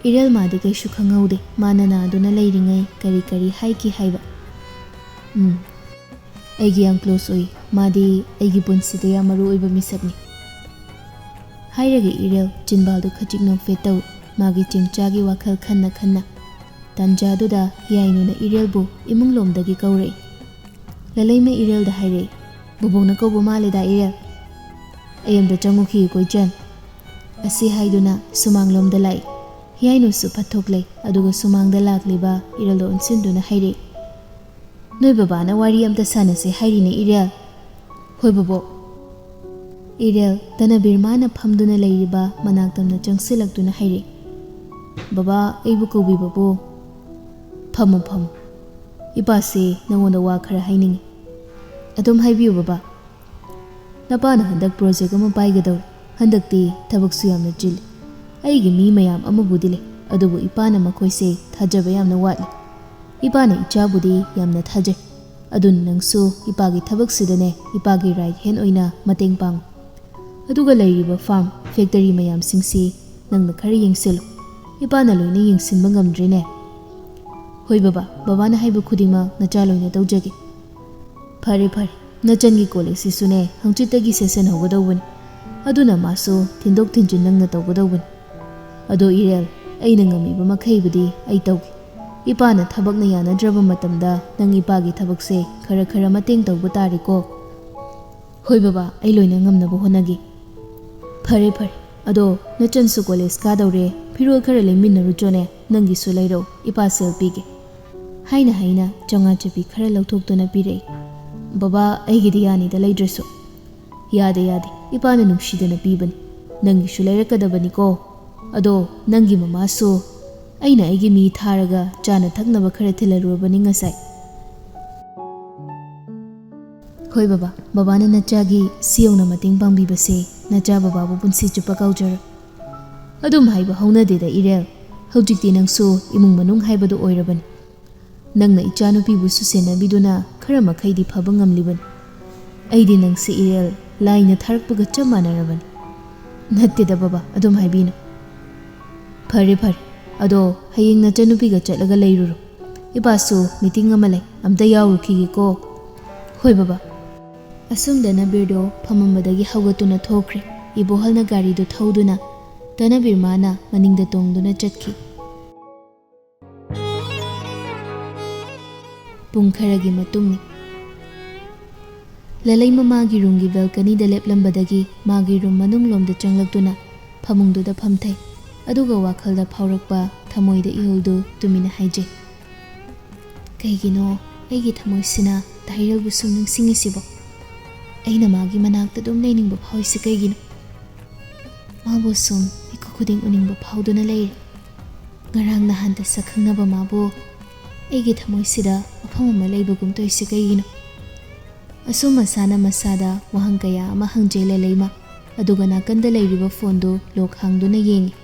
"ꯏꯔꯦꯜ ꯃꯥꯗꯤ ꯀꯩꯁꯨ ꯈꯪꯍꯧꯗꯦ, ꯃꯥꯅ ꯅꯥꯗꯨꯅ ꯂꯩꯔꯤꯉꯩ ꯀꯔꯤ ꯀꯔꯤ ꯍꯥꯏꯈꯤ ꯍꯥꯏꯕ?" "ꯎꯝ, ꯑꯩꯒꯤ ꯌꯥꯝ ꯀ꯭ꯂꯣꯁ ꯑꯣꯏ꯫ ꯃꯥꯗꯤ ꯑꯩꯒꯤ ꯄꯨꯟꯁꯤꯗ ꯌꯥꯝ ꯃꯔꯨ ꯑꯣꯏꯕ ꯃꯤꯁꯛꯅꯤ꯫" ꯍꯥꯏꯔꯒ ꯏꯔꯦꯜ ꯆꯤꯟꯕꯥꯜꯗꯨ ꯈꯖꯤꯛ ꯅꯣꯛꯐꯦꯠ ꯇꯧꯏ, ꯃꯥꯒꯤ ꯆꯦꯝꯆꯥꯒꯤ ꯋꯥꯈꯜ ꯈꯟꯅ ꯈꯟꯅ꯫ ꯇꯥꯟꯖꯥꯗꯨꯗ ꯍꯤꯌꯥꯏꯅꯨꯅ ꯏꯔꯦꯜꯕꯨ ꯏꯃꯨꯡ ꯂꯣꯝꯗꯒꯤ ꯀꯧꯔꯛꯏ꯫ ꯂꯂꯩꯃ ꯏꯔꯦꯜꯗ ꯍꯥꯏꯔꯛꯏ, "ꯕꯣꯕꯣꯛꯅ ꯀꯧꯕ ꯃꯥꯜꯂꯦꯗ ꯏꯔꯦꯜ꯫ ꯑꯩ ꯑꯝꯇ ꯆꯪꯉꯨꯈꯤꯒꯦꯀꯣ ꯏꯆꯟ꯫" ꯑꯁꯤ ꯍꯥꯏꯗꯨꯅ ꯁꯨꯃꯥꯡꯂꯣꯝꯗ ꯂꯥꯛꯏ꯫ ꯍꯤꯌꯥꯏꯅꯨꯁꯨ ꯐꯠꯊꯣꯛꯂꯦ, ꯑꯗꯨꯒ ꯁꯨꯃꯥꯡꯗ ꯂꯥꯛꯂꯤꯕ ꯏꯔꯦꯜꯗ ꯑꯣꯟꯁꯤꯟꯗꯨꯅ ꯍꯥꯏꯔꯛꯏ, "ꯅꯣꯏ ꯕꯕꯥꯅ ꯋꯥꯔꯤ ꯑꯝꯇ ꯁꯥꯟꯅꯁꯦ ꯍꯥꯏꯔꯤꯅꯦ ꯏꯔꯦꯜ꯫" "ꯍꯣꯏ ꯕꯣꯕꯣꯛ꯫" ꯏꯔꯦꯜ ꯇꯅꯕꯤꯔ ꯃꯥꯅ ꯐꯝꯗꯨꯅ ꯂꯩꯔꯤꯕ ꯃꯅꯥꯛ ꯇꯝꯅ ꯆꯪꯁꯤꯜꯂꯛꯇꯨꯅ ꯍꯥꯏꯔꯛꯏ, "ꯕꯕꯥ ꯑꯩꯕꯨ ꯀꯧꯕꯤꯕꯕꯨ?" "ꯐꯝꯃꯨ ꯐꯝꯃꯨ, ꯏꯄꯥꯁꯦ ꯅꯉꯣꯟꯗ ꯋꯥ ꯈꯔ ꯍꯥꯏꯅꯤꯡꯉꯤ꯫" "ꯑꯗꯨꯝ ꯍꯥꯏꯕꯤꯌꯨ ꯕꯕꯥ꯫" "ꯅꯄꯥꯅ ꯍꯟꯗꯛ ꯄ꯭ꯔꯣꯖꯦꯛ ꯑꯃ ꯄꯥꯏꯒꯗꯧꯔꯤ꯫ ꯍꯟꯗꯛꯇꯤ ꯊꯕꯛꯁꯨ ꯌꯥꯝꯅ ꯆꯤꯜꯂꯤ꯫ ꯑꯩꯒꯤ ꯃꯤ ꯃꯌꯥꯝ ꯑꯃꯕꯨꯗꯤ ꯂꯩ, ꯑꯗꯨꯕꯨ ꯏꯄꯥꯅ ꯃꯈꯣꯏꯁꯦ ꯊꯥꯖꯕ ꯌꯥꯝꯅ ꯋꯥꯠꯂꯤ꯫ ꯏꯄꯥꯅ ꯏꯆꯥꯕꯨꯗꯤ ꯌꯥꯝꯅ ꯊꯥꯖꯩ꯫ ꯑꯗꯨꯅ ꯅꯪꯁꯨ ꯏꯄꯥꯒꯤ ꯊꯕꯛꯁꯤꯗꯅꯦ, ꯏꯄꯥꯒꯤ ꯔꯥꯏꯠ ꯍꯦꯟ ꯑꯣꯏꯅ ꯃꯇꯦꯡ ꯄꯥꯡꯉꯨ꯫ ꯑꯗꯨꯒ ꯂꯩꯔꯤꯕ ꯐꯥꯔꯝ, ꯐꯦꯛꯇꯔꯤ ꯃꯌꯥꯝꯁꯤꯡꯁꯤ ꯅꯪꯅ ꯈꯔ ꯌꯦꯡꯁꯤꯜꯂꯨ꯫ ꯏꯄꯥꯅ ꯂꯣꯏꯅ ꯌꯦꯡꯁꯤꯟꯕ ꯉꯝꯗ꯭ꯔꯦꯅꯦ꯫" "ꯍꯣꯏ ꯕꯕꯥ, ꯕꯕꯥꯅ ꯍꯥꯏꯕ ꯈꯨꯗꯤꯡꯃꯛ ꯅꯆꯥ ꯂꯣꯏꯅ ꯇꯧꯖꯒꯦ꯫" "ꯐꯔꯦ ꯐꯔꯦ, ꯅꯆꯟꯒꯤ ꯀꯣꯂꯦꯖꯁꯤꯁꯨꯅꯦ ꯍꯪꯆꯤꯠꯇꯒꯤ ꯁꯦꯁꯟ ꯍꯧꯒꯗꯧꯕꯅꯤ꯫ ꯑꯗꯨꯅ ꯃꯥꯁꯨ ꯊꯤꯟꯗꯣꯛ ꯊꯤꯟꯖꯤꯟ ꯅꯪꯅ ꯇꯧꯒꯗꯧꯕꯅꯤ꯫ ꯑꯗꯣ ꯏꯔꯦꯜ, ꯑꯩꯅ ꯉꯝꯃꯤꯕ ꯃꯈꯩꯕꯨꯗꯤ ꯑꯩ ꯇꯧꯒꯦ꯫ ꯏꯄꯥꯅ ꯊꯕꯛꯅ ꯌꯥꯅꯗ꯭ꯔꯕ ꯃꯇꯝꯗ ꯅꯪ ꯏꯄꯥꯒꯤ ꯊꯕꯛꯁꯦ ꯈꯔ ꯈꯔ ꯃꯇꯦꯡ ꯇꯧꯕ ꯇꯥꯔꯦꯀꯣ꯫ ꯍꯣꯏ ꯕꯕꯥ, ꯑꯩ ꯂꯣꯏꯅ ꯉꯝꯅꯕ ꯍꯣꯠꯅꯒꯦ꯫ ꯐꯔꯦ ꯐꯔꯦ, ꯑꯗꯣ ꯅꯆꯟꯁꯨ ꯀꯣꯂꯦꯖ ꯀꯥꯗꯧꯔꯦ, ꯐꯤꯔꯣꯜ ꯈꯔ ꯂꯩꯃꯤꯟꯅꯔꯨꯆꯣꯅꯦ, ꯅꯪꯒꯤꯁꯨ ꯂꯩꯔꯣ, ꯏꯄꯥ ꯁꯦꯜ ꯄꯤꯒꯦ꯫ ꯍꯥꯏꯅ ꯍꯥꯏꯅ ꯆꯥꯝꯃꯉꯥ ꯆꯞꯄꯤ ꯈꯔ ꯂꯧꯊꯣꯛꯇꯨꯅ ꯄꯤꯔꯛꯏ꯫ ꯕꯕꯥ, ꯑꯩꯒꯤꯗꯤ ꯌꯥꯅꯤꯗ ꯂꯩꯗ꯭ꯔꯁꯨ꯫ ꯌꯥꯗꯦ ꯌꯥꯗꯦ, ꯏꯄꯥꯅ ꯅꯨꯡꯁꯤꯗꯅ ꯄꯤꯕꯅꯤ, ꯅꯪꯒꯤꯁꯨ ꯂꯩꯔꯛꯀꯗꯕꯅꯤꯀꯣ꯫ ꯑꯗꯣ ꯅꯪꯒꯤ ꯃꯃꯥꯁꯨ ꯑꯩꯅ ꯑꯩꯒꯤ ꯃꯤ ꯊꯥꯔꯒ ꯆꯥꯅ ꯊꯛꯅꯕ ꯈꯔ ꯊꯤꯜꯍꯜꯂꯨꯔꯕꯅꯤ ꯉꯁꯥꯏ꯫ ꯍꯣꯏ ꯕꯕꯥ, ꯕꯕꯥꯅ ꯅꯆꯥꯒꯤ ꯁꯤ ꯌꯧꯅ ꯃꯇꯦꯡ ꯄꯥꯡꯕꯤꯕꯁꯦ ꯅꯆꯥ ꯕꯕꯥꯕꯨ ꯄꯨꯟꯁꯤ ꯆꯨꯞꯄ ꯀꯥꯎꯖꯔꯣꯏ꯫ ꯑꯗꯨꯝ ꯍꯥꯏꯕ ꯍꯧꯅꯗꯦꯗ ꯏꯔꯦꯜ, ꯍꯧꯖꯤꯛꯇꯤ ꯅꯪꯁꯨ ꯏꯃꯨꯡ ꯃꯅꯨꯡ ꯍꯥꯏꯕꯗꯨ ꯑꯣꯏꯔꯕꯅꯤ꯫ ꯅꯪꯅ ꯏꯆꯥꯅꯨꯄꯤꯕꯨꯁꯨ ꯁꯦꯟꯅꯕꯤꯗꯨꯅ ꯈꯔ ꯃꯈꯩꯗꯤ ꯐꯕ ꯉꯝꯂꯤꯕꯅꯤ꯫ ꯑꯩꯗꯤ ꯅꯪꯁꯦ ꯏꯔꯦꯜ, ꯂꯥꯏꯅ ꯊꯥꯔꯛꯄꯒ ꯆꯞ ꯃꯥꯟꯅꯔꯕꯅꯤ꯫ ꯅꯠꯇꯦꯗ ꯕꯕꯥ, ꯑꯗꯨꯝ ꯍꯥꯏꯕꯤꯅꯨ꯫ ꯐꯔꯦ ꯐꯔꯦ, ꯑꯗꯣ ꯍꯌꯦꯡ ꯅꯆꯟꯅꯨꯄꯤꯒ ꯆꯠꯂꯒ ꯂꯩꯔꯨꯔꯣ꯫ ꯏꯄꯥꯁꯨ ꯃꯤꯇꯤꯡ ꯑꯃ ꯂꯩ, ꯑꯝꯇ ꯌꯥꯎꯔꯨꯈꯤꯒꯦꯀꯣ꯫ ꯍꯣꯏ ꯕꯕꯥ꯫ ꯑꯁꯨꯝꯗꯅ ꯕꯤꯔꯗꯣ ꯐꯝꯃꯝꯕꯗꯒꯤ ꯍꯧꯒꯠꯇꯨꯅ ꯊꯣꯛꯈ꯭ꯔꯦ꯫ ꯏꯕꯣꯍꯜꯅ ꯒꯥꯔꯤꯗꯨ ꯊꯧꯗꯨꯅ ꯇꯅꯕꯤꯔ ꯃꯥꯅ ꯃꯅꯤꯡꯗ ꯇꯣꯡꯗꯨꯅ ꯆꯠꯈꯤ꯫ ꯄꯨꯡ ꯈꯔꯒꯤ ꯃꯇꯨꯡꯅꯤ꯫ ꯂꯂꯩ ꯃꯃꯥꯒꯤ ꯔꯨꯝꯒꯤ ꯕꯦꯜꯀꯅꯤꯗ ꯂꯦꯞꯂꯝꯕꯗꯒꯤ ꯃꯥꯒꯤ ꯔꯨꯝ ꯃꯅꯨꯡꯂꯣꯝꯗ ꯆꯪꯂꯛꯇꯨꯅ ꯐꯃꯨꯡꯗꯨꯗ ꯐꯝꯊꯩ꯫ ꯑꯗꯨꯒ ꯋꯥꯈꯜꯗ ꯐꯥꯎꯔꯛꯄ ꯊꯃꯣꯏꯗ ꯏꯍꯨꯜꯗꯨ ꯇꯨꯃꯤꯟꯅ ꯍꯥꯏꯖꯩ꯫ "ꯀꯩꯒꯤꯅꯣ ꯑꯩꯒꯤ ꯊꯃꯣꯏꯁꯤꯅ ꯙꯥꯏꯔꯦꯜꯕꯨ ꯁꯨꯝ ꯅꯤꯡꯁꯤꯡꯉꯤꯁꯤꯕꯣ? ꯑꯩꯅ ꯃꯥꯒꯤ ꯃꯅꯥꯛꯇ ꯑꯗꯨꯝ ꯂꯩꯅꯤꯡꯕ ꯐꯥꯎꯔꯤꯁꯤ ꯀꯩꯒꯤꯅꯣ? ꯃꯥꯕꯨ ꯁꯨꯝ ꯃꯤꯀꯨꯞ ꯈꯨꯗꯤꯡ ꯎꯅꯤꯡꯕ ꯐꯥꯎꯗꯨꯅ ꯂꯩꯔꯦ꯫ ꯉꯔꯥꯡ ꯅꯍꯥꯟꯇ ꯁꯛ ꯈꯪꯅꯕ ꯃꯥꯕꯨ ꯑꯩꯒꯤ ꯊꯃꯣꯏꯁꯤꯗ ꯃꯐꯝ ꯑꯃ ꯂꯩꯕꯒꯨꯝ ꯇꯧꯔꯤꯁꯤ ꯀꯩꯒꯤꯅꯣ?" ꯑꯁꯨꯝ ꯃꯁꯥꯅ ꯃꯁꯥꯗ ꯋꯥꯍꯪ ꯀꯌꯥ ꯑꯃ ꯍꯪꯖꯩ ꯂꯂꯩꯃ꯫ ꯑꯗꯨꯒ ꯅꯥꯀꯟꯗ ꯂꯩꯔꯤꯕ ꯐꯣꯟꯗꯨ ꯂꯣꯛ ꯍꯥꯡꯗꯨꯅ ꯌꯦꯡꯉꯤ꯫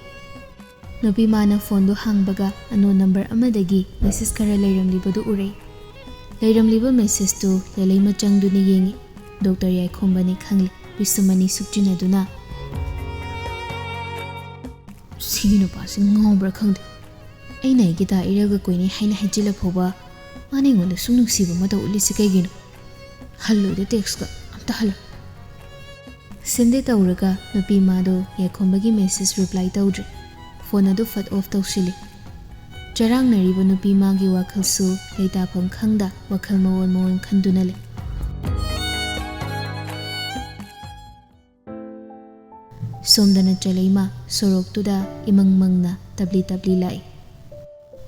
ꯅꯨꯄꯤ ꯃꯥꯅ ꯐꯣꯟꯗꯨ ꯍꯥꯡꯕꯒ ꯑꯟꯅꯣꯟ ꯅꯝꯕꯔ ꯑꯃꯗꯒꯤ ꯃꯦꯁꯦꯖ ꯈꯔ ꯂꯩꯔꯝꯂꯤꯕꯗꯨ ꯎꯔꯦ꯫ ꯂꯩꯔꯝꯂꯤꯕ ꯃꯦꯁꯦꯖꯇꯨ ꯂꯂꯩꯃ ꯆꯪꯗꯨꯅ ꯌꯦꯡꯉꯤ꯫ ꯗꯣꯛꯇꯔ ꯌꯥꯏꯈꯣꯝꯕꯅꯤ ꯈꯪꯂꯦ, ꯄꯤꯁꯨꯝ ꯑꯅꯤ ꯁꯨꯛꯆꯤꯟꯅꯗꯨꯅ꯫ "ꯁꯤꯒꯤ ꯅꯨꯄꯥꯁꯤ ꯉꯥꯎꯕ꯭ꯔꯥ ꯈꯪꯗꯦ꯫ ꯑꯩꯅ ꯑꯩꯒꯤ ꯗꯥ ꯏꯔꯦꯜꯒ ꯀꯣꯏꯅꯩ ꯍꯥꯏꯅ ꯍꯥꯏꯖꯤꯜꯂ ꯐꯥꯎꯕ ꯃꯥꯅ ꯑꯩꯉꯣꯟꯗ ꯁꯨꯝ ꯅꯨꯡꯁꯤꯕ ꯃꯇꯧ ꯎꯠꯂꯤꯁꯤ ꯀꯩꯒꯤꯅꯣ? ꯍꯜꯂꯣꯏꯗ ꯇꯦꯛꯁꯀ ꯑꯝꯇ ꯍꯜꯂꯣ꯫" ꯁꯤꯟꯗꯤ ꯇꯧꯔꯒ ꯅꯨꯄꯤ ꯃꯥꯗꯣ ꯌꯥꯏꯈꯣꯝꯕꯒꯤ ꯃꯦꯁꯦꯖ ꯔꯤꯄ꯭ꯂꯥꯏ ꯇꯧꯗ꯭ꯔꯦ꯫ ꯐꯣꯟ ꯑꯗꯨ ꯐꯠ ꯑꯣꯐ ꯇꯧꯁꯤꯜꯂꯤ꯫ ꯆꯔꯥꯡꯅꯔꯤꯕ ꯅꯨꯄꯤ ꯃꯥꯒꯤ ꯋꯥꯈꯜꯁꯨ ꯂꯩꯇꯥꯐꯝ ꯈꯪꯗ ꯋꯥꯈꯜ ꯃꯑꯣꯟ ꯃꯑꯣꯟ ꯈꯟꯗꯨꯅ ꯂꯩ꯫ ꯁꯣꯝꯗꯅ ꯆꯂꯩꯃ ꯁꯣꯔꯣꯛꯇꯨꯗ ꯏꯃꯪ ꯃꯪꯅ ꯇꯞꯂꯤ ꯇꯞꯂꯤ ꯂꯥꯛꯏ꯫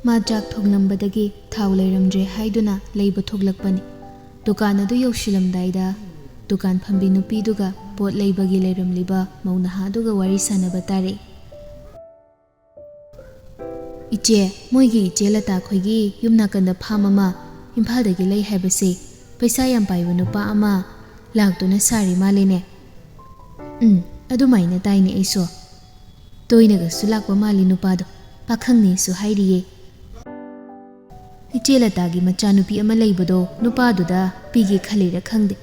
ꯃꯥ ꯆꯥꯛ ꯊꯣꯡꯂꯝꯕꯗꯒꯤ ꯊꯥꯎ ꯂꯩꯔꯝꯗ꯭ꯔꯦ ꯍꯥꯏꯗꯨꯅ ꯂꯩꯕ ꯊꯣꯛꯂꯛꯄꯅꯤ꯫ ꯗꯨꯀꯥꯟ ꯑꯗꯨ ꯌꯧꯁꯤꯜꯂꯝꯗꯥꯏꯗ ꯗꯨꯀꯥꯟ ꯐꯝꯕꯤ ꯅꯨꯄꯤꯗꯨꯒ ꯄꯣꯠ ꯂꯩꯕꯒꯤ ꯂꯩꯔꯝꯂꯤꯕ ꯃꯧ ꯅꯍꯥꯗꯨꯒ ꯋꯥꯔꯤ ꯁꯥꯟꯅꯕ ꯇꯥꯔꯛꯏ꯫ "ꯏꯆꯦ, ꯃꯣꯏꯒꯤ ꯏꯆꯦ ꯂꯇꯥ ꯈꯣꯏꯒꯤ ꯌꯨꯝ ꯅꯥꯀꯟꯗ ꯐꯥꯝ ꯑꯃ ꯏꯝꯐꯥꯜꯗꯒꯤ ꯂꯩ ꯍꯥꯏꯕꯁꯦ ꯄꯩꯁꯥ ꯌꯥꯝ ꯄꯥꯏꯕ ꯅꯨꯄꯥ ꯑꯃ ꯂꯥꯛꯇꯨꯅ ꯁꯥꯔꯤ ꯃꯥꯜꯂꯦꯅꯦ?" "ꯎꯝ, ꯑꯗꯨꯃꯥꯏꯅ ꯇꯥꯏꯅꯦ ꯑꯩꯁꯨ꯫ ꯇꯣꯏꯅꯒꯁꯨ ꯂꯥꯛꯄ ꯃꯥꯜꯂꯤ ꯅꯨꯄꯥꯗꯣ, ꯄꯥꯈꯪꯅꯦꯁꯨ ꯍꯥꯏꯔꯤꯌꯦ꯫ ꯏꯆꯦ ꯂꯇꯥꯒꯤ ꯃꯆꯥꯅꯨꯄꯤ ꯑꯃ ꯂꯩꯕꯗꯣ ꯅꯨꯄꯥꯗꯨꯗ ꯄꯤꯒꯦ ꯈꯜꯂꯤꯔ ꯈꯪꯗꯦ꯫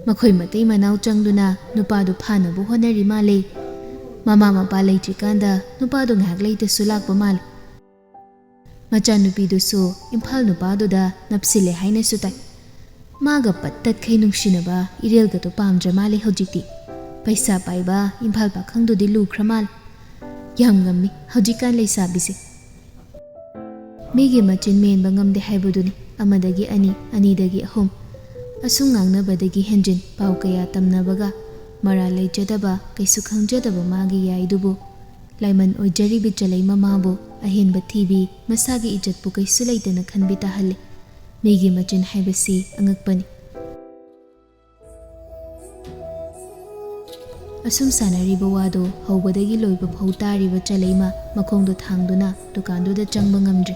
ꯃꯈꯣꯏ ꯃꯇꯩ ꯃꯅꯥꯎ ꯆꯪꯗꯨꯅ ꯅꯨꯄꯥꯗꯨ ꯐꯥꯅꯕ ꯍꯣꯠꯅꯔꯤ ꯃꯥꯜꯂꯦ꯫ ꯃꯃꯥ ꯃꯄꯥ ꯂꯩꯇ꯭ꯔꯤꯀꯥꯟꯗ ꯅꯨꯄꯥꯗꯣ ꯉꯥꯏꯍꯥꯛ ꯂꯩꯇꯁꯨ ꯂꯥꯛꯄ ꯃꯥꯜꯂꯦ꯫ ꯃꯆꯥꯅꯨꯄꯤꯗꯨꯁꯨ ꯏꯝꯐꯥꯜ ꯅꯨꯄꯥꯗꯨꯗ ꯅꯞꯁꯤꯜꯂꯦ ꯍꯥꯏꯅꯁꯨ ꯇꯥꯏ꯫ ꯃꯥꯒ ꯄꯠ ꯇꯠꯈꯩ ꯅꯨꯡꯁꯤꯅꯕ ꯏꯔꯦꯜꯒꯗꯣ ꯄꯥꯝꯗ꯭ꯔ ꯃꯥꯜꯂꯦ ꯍꯧꯖꯤꯛꯇꯤ꯫ ꯄꯩꯁꯥ ꯄꯥꯏꯕ ꯏꯝꯐꯥꯜ ꯄꯥꯈꯪꯗꯨꯗꯤ ꯂꯨꯈ꯭ꯔ ꯃꯥꯜꯂꯦ꯫ ꯌꯥꯝ ꯉꯝꯃꯤ ꯍꯧꯖꯤꯛꯀꯥꯟ ꯂꯩꯁꯥꯕꯤꯁꯦ꯫ ꯃꯤꯒꯤ ꯃꯆꯤꯟ ꯃꯦꯟꯕ ꯉꯝꯗꯦ ꯍꯥꯏꯕꯗꯨꯅꯤ꯫ ꯑꯃꯗꯒꯤ ꯑꯅꯤ, ꯑꯅꯤꯗꯒꯤ ꯑꯍꯨꯝ꯫ ꯑꯁꯨꯝ ꯉꯥꯡꯅꯕꯗꯒꯤ ꯍꯦꯟꯖꯤꯟ ꯄꯥꯎ ꯀꯌꯥ ꯇꯝꯅꯕꯒ ꯃꯔꯥꯜ ꯂꯩꯖꯗꯕ, ꯀꯩꯁꯨ ꯈꯪꯖꯗꯕ ꯃꯥꯒꯤ ꯌꯥꯏꯗꯨꯕꯨ ꯂꯥꯏꯃꯟ ꯑꯣꯏꯖꯔꯤꯕꯤ ꯆꯂꯩ ꯃꯃꯥꯕꯨ ꯑꯍꯦꯟꯕ ꯊꯤꯕꯤ, ꯃꯁꯥꯒꯤ ꯏꯖꯠꯄꯨ ꯀꯩꯁꯨ ꯂꯩꯇꯅ ꯈꯟꯕꯤ ꯇꯥꯍꯜꯂꯤ꯫ ꯃꯤꯒꯤ ꯃꯆꯤꯟ ꯍꯥꯏꯕꯁꯤ ꯑꯉꯛꯄꯅꯤ꯫ ꯑꯁꯨꯝ ꯁꯥꯟꯅꯔꯤꯕ ꯋꯥꯗꯨ ꯍꯧꯕꯗꯒꯤ ꯂꯣꯏꯕ ꯐꯥꯎ ꯇꯥꯔꯤꯕ ꯆꯂꯩꯃ ꯃꯈꯣꯡꯗꯨ ꯊꯥꯡꯗꯨꯅ ꯗꯨꯀꯥꯟꯗꯨꯗ ꯆꯪꯕ ꯉꯝꯗ꯭ꯔꯦ꯫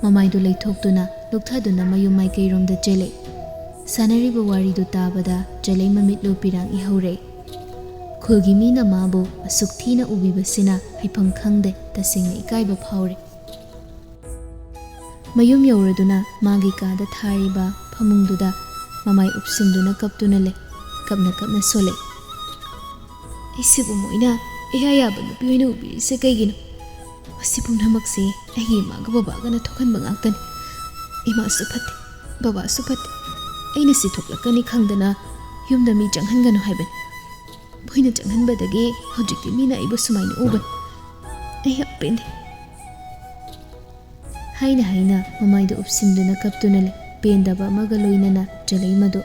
ꯃꯃꯥꯏꯗꯨ ꯂꯩꯊꯣꯛꯇꯨꯅ ꯂꯨꯛꯊꯗꯨꯅ ꯃꯌꯨꯝ ꯃꯥꯏꯀꯩꯔꯣꯝꯗ ꯆꯦꯜꯂꯛꯏ꯫ ꯁꯥꯟꯅꯔꯤꯕ ꯋꯥꯔꯤꯗꯨ ꯇꯥꯕꯗ ꯆꯂꯩꯃ ꯃꯤꯠꯂꯨ ꯄꯤꯔꯥꯡ ꯏꯍꯧꯔꯦ꯫ ꯈꯨꯜꯒꯤ ꯃꯤꯅ ꯃꯥꯕꯨ ꯑꯁꯨꯛ ꯊꯤꯅ ꯎꯕꯤꯕꯁꯤꯅ ꯍꯥꯏꯐꯝ ꯈꯪꯗꯦ, ꯇꯁꯦꯡꯅ ꯏꯀꯥꯏꯕ ꯐꯥꯎꯔꯦ꯫ ꯃꯌꯨꯝ ꯌꯧꯔꯗꯨꯅ ꯃꯥꯒꯤ ꯀꯥꯗ ꯊꯥꯔꯤꯕ ꯐꯃꯨꯡꯗꯨꯗ ꯃꯃꯥꯏ ꯎꯞꯁꯤꯟꯗꯨꯅ ꯀꯞꯇꯨꯅ ꯂꯩ꯫ ꯀꯞꯅ ꯀꯞꯅ ꯁꯣꯜꯂꯛꯏ꯫ "ꯑꯩꯁꯤꯕꯨ ꯃꯣꯏꯅ ꯏꯌꯥ ꯌꯥꯕ ꯅꯨꯄꯤ ꯑꯣꯏꯅ ꯎꯕꯤꯔꯤꯁꯦ ꯀꯩꯒꯤꯅꯣ? ꯃꯁꯤ ꯄꯨꯝꯅꯃꯛꯁꯦ ꯑꯩꯒꯤ ꯏꯃꯥꯒ ꯕꯕꯥꯒꯅ ꯊꯣꯛꯍꯟꯕ ꯉꯥꯛꯇꯅꯤ꯫ ꯏꯃꯥꯁꯨ ꯐꯠꯇꯦ, ꯕꯕꯥꯁꯨ ꯐꯠꯇꯦ꯫ ꯑꯩꯅ ꯁꯤ ꯊꯣꯛꯂꯛꯀꯅꯤ ꯈꯪꯗꯅ ꯌꯨꯝꯗ ꯃꯤ ꯆꯪꯍꯟꯒꯅꯨ ꯍꯥꯏꯕꯅꯤ꯫ ꯃꯣꯏꯅ ꯆꯪꯍꯟꯕꯗꯒꯤ ꯍꯧꯖꯤꯛꯇꯤ ꯃꯤꯅ ꯑꯩꯕꯨ ꯁꯨꯃꯥꯏꯅ ꯎꯕꯅꯤ꯫ ꯑꯩ ꯌꯥꯝ ꯄꯦꯟꯗꯦ꯫" ꯍꯥꯏꯅ ꯍꯥꯏꯅ ꯃꯃꯥꯏꯗ ꯎꯞꯁꯤꯟꯗꯨꯅ ꯀꯞꯇꯨꯅ ꯂꯩ꯫ ꯄꯦꯟꯗꯕ ꯑꯃꯒ ꯂꯣꯏꯅꯅ ꯆꯦꯂꯩꯃꯗꯨ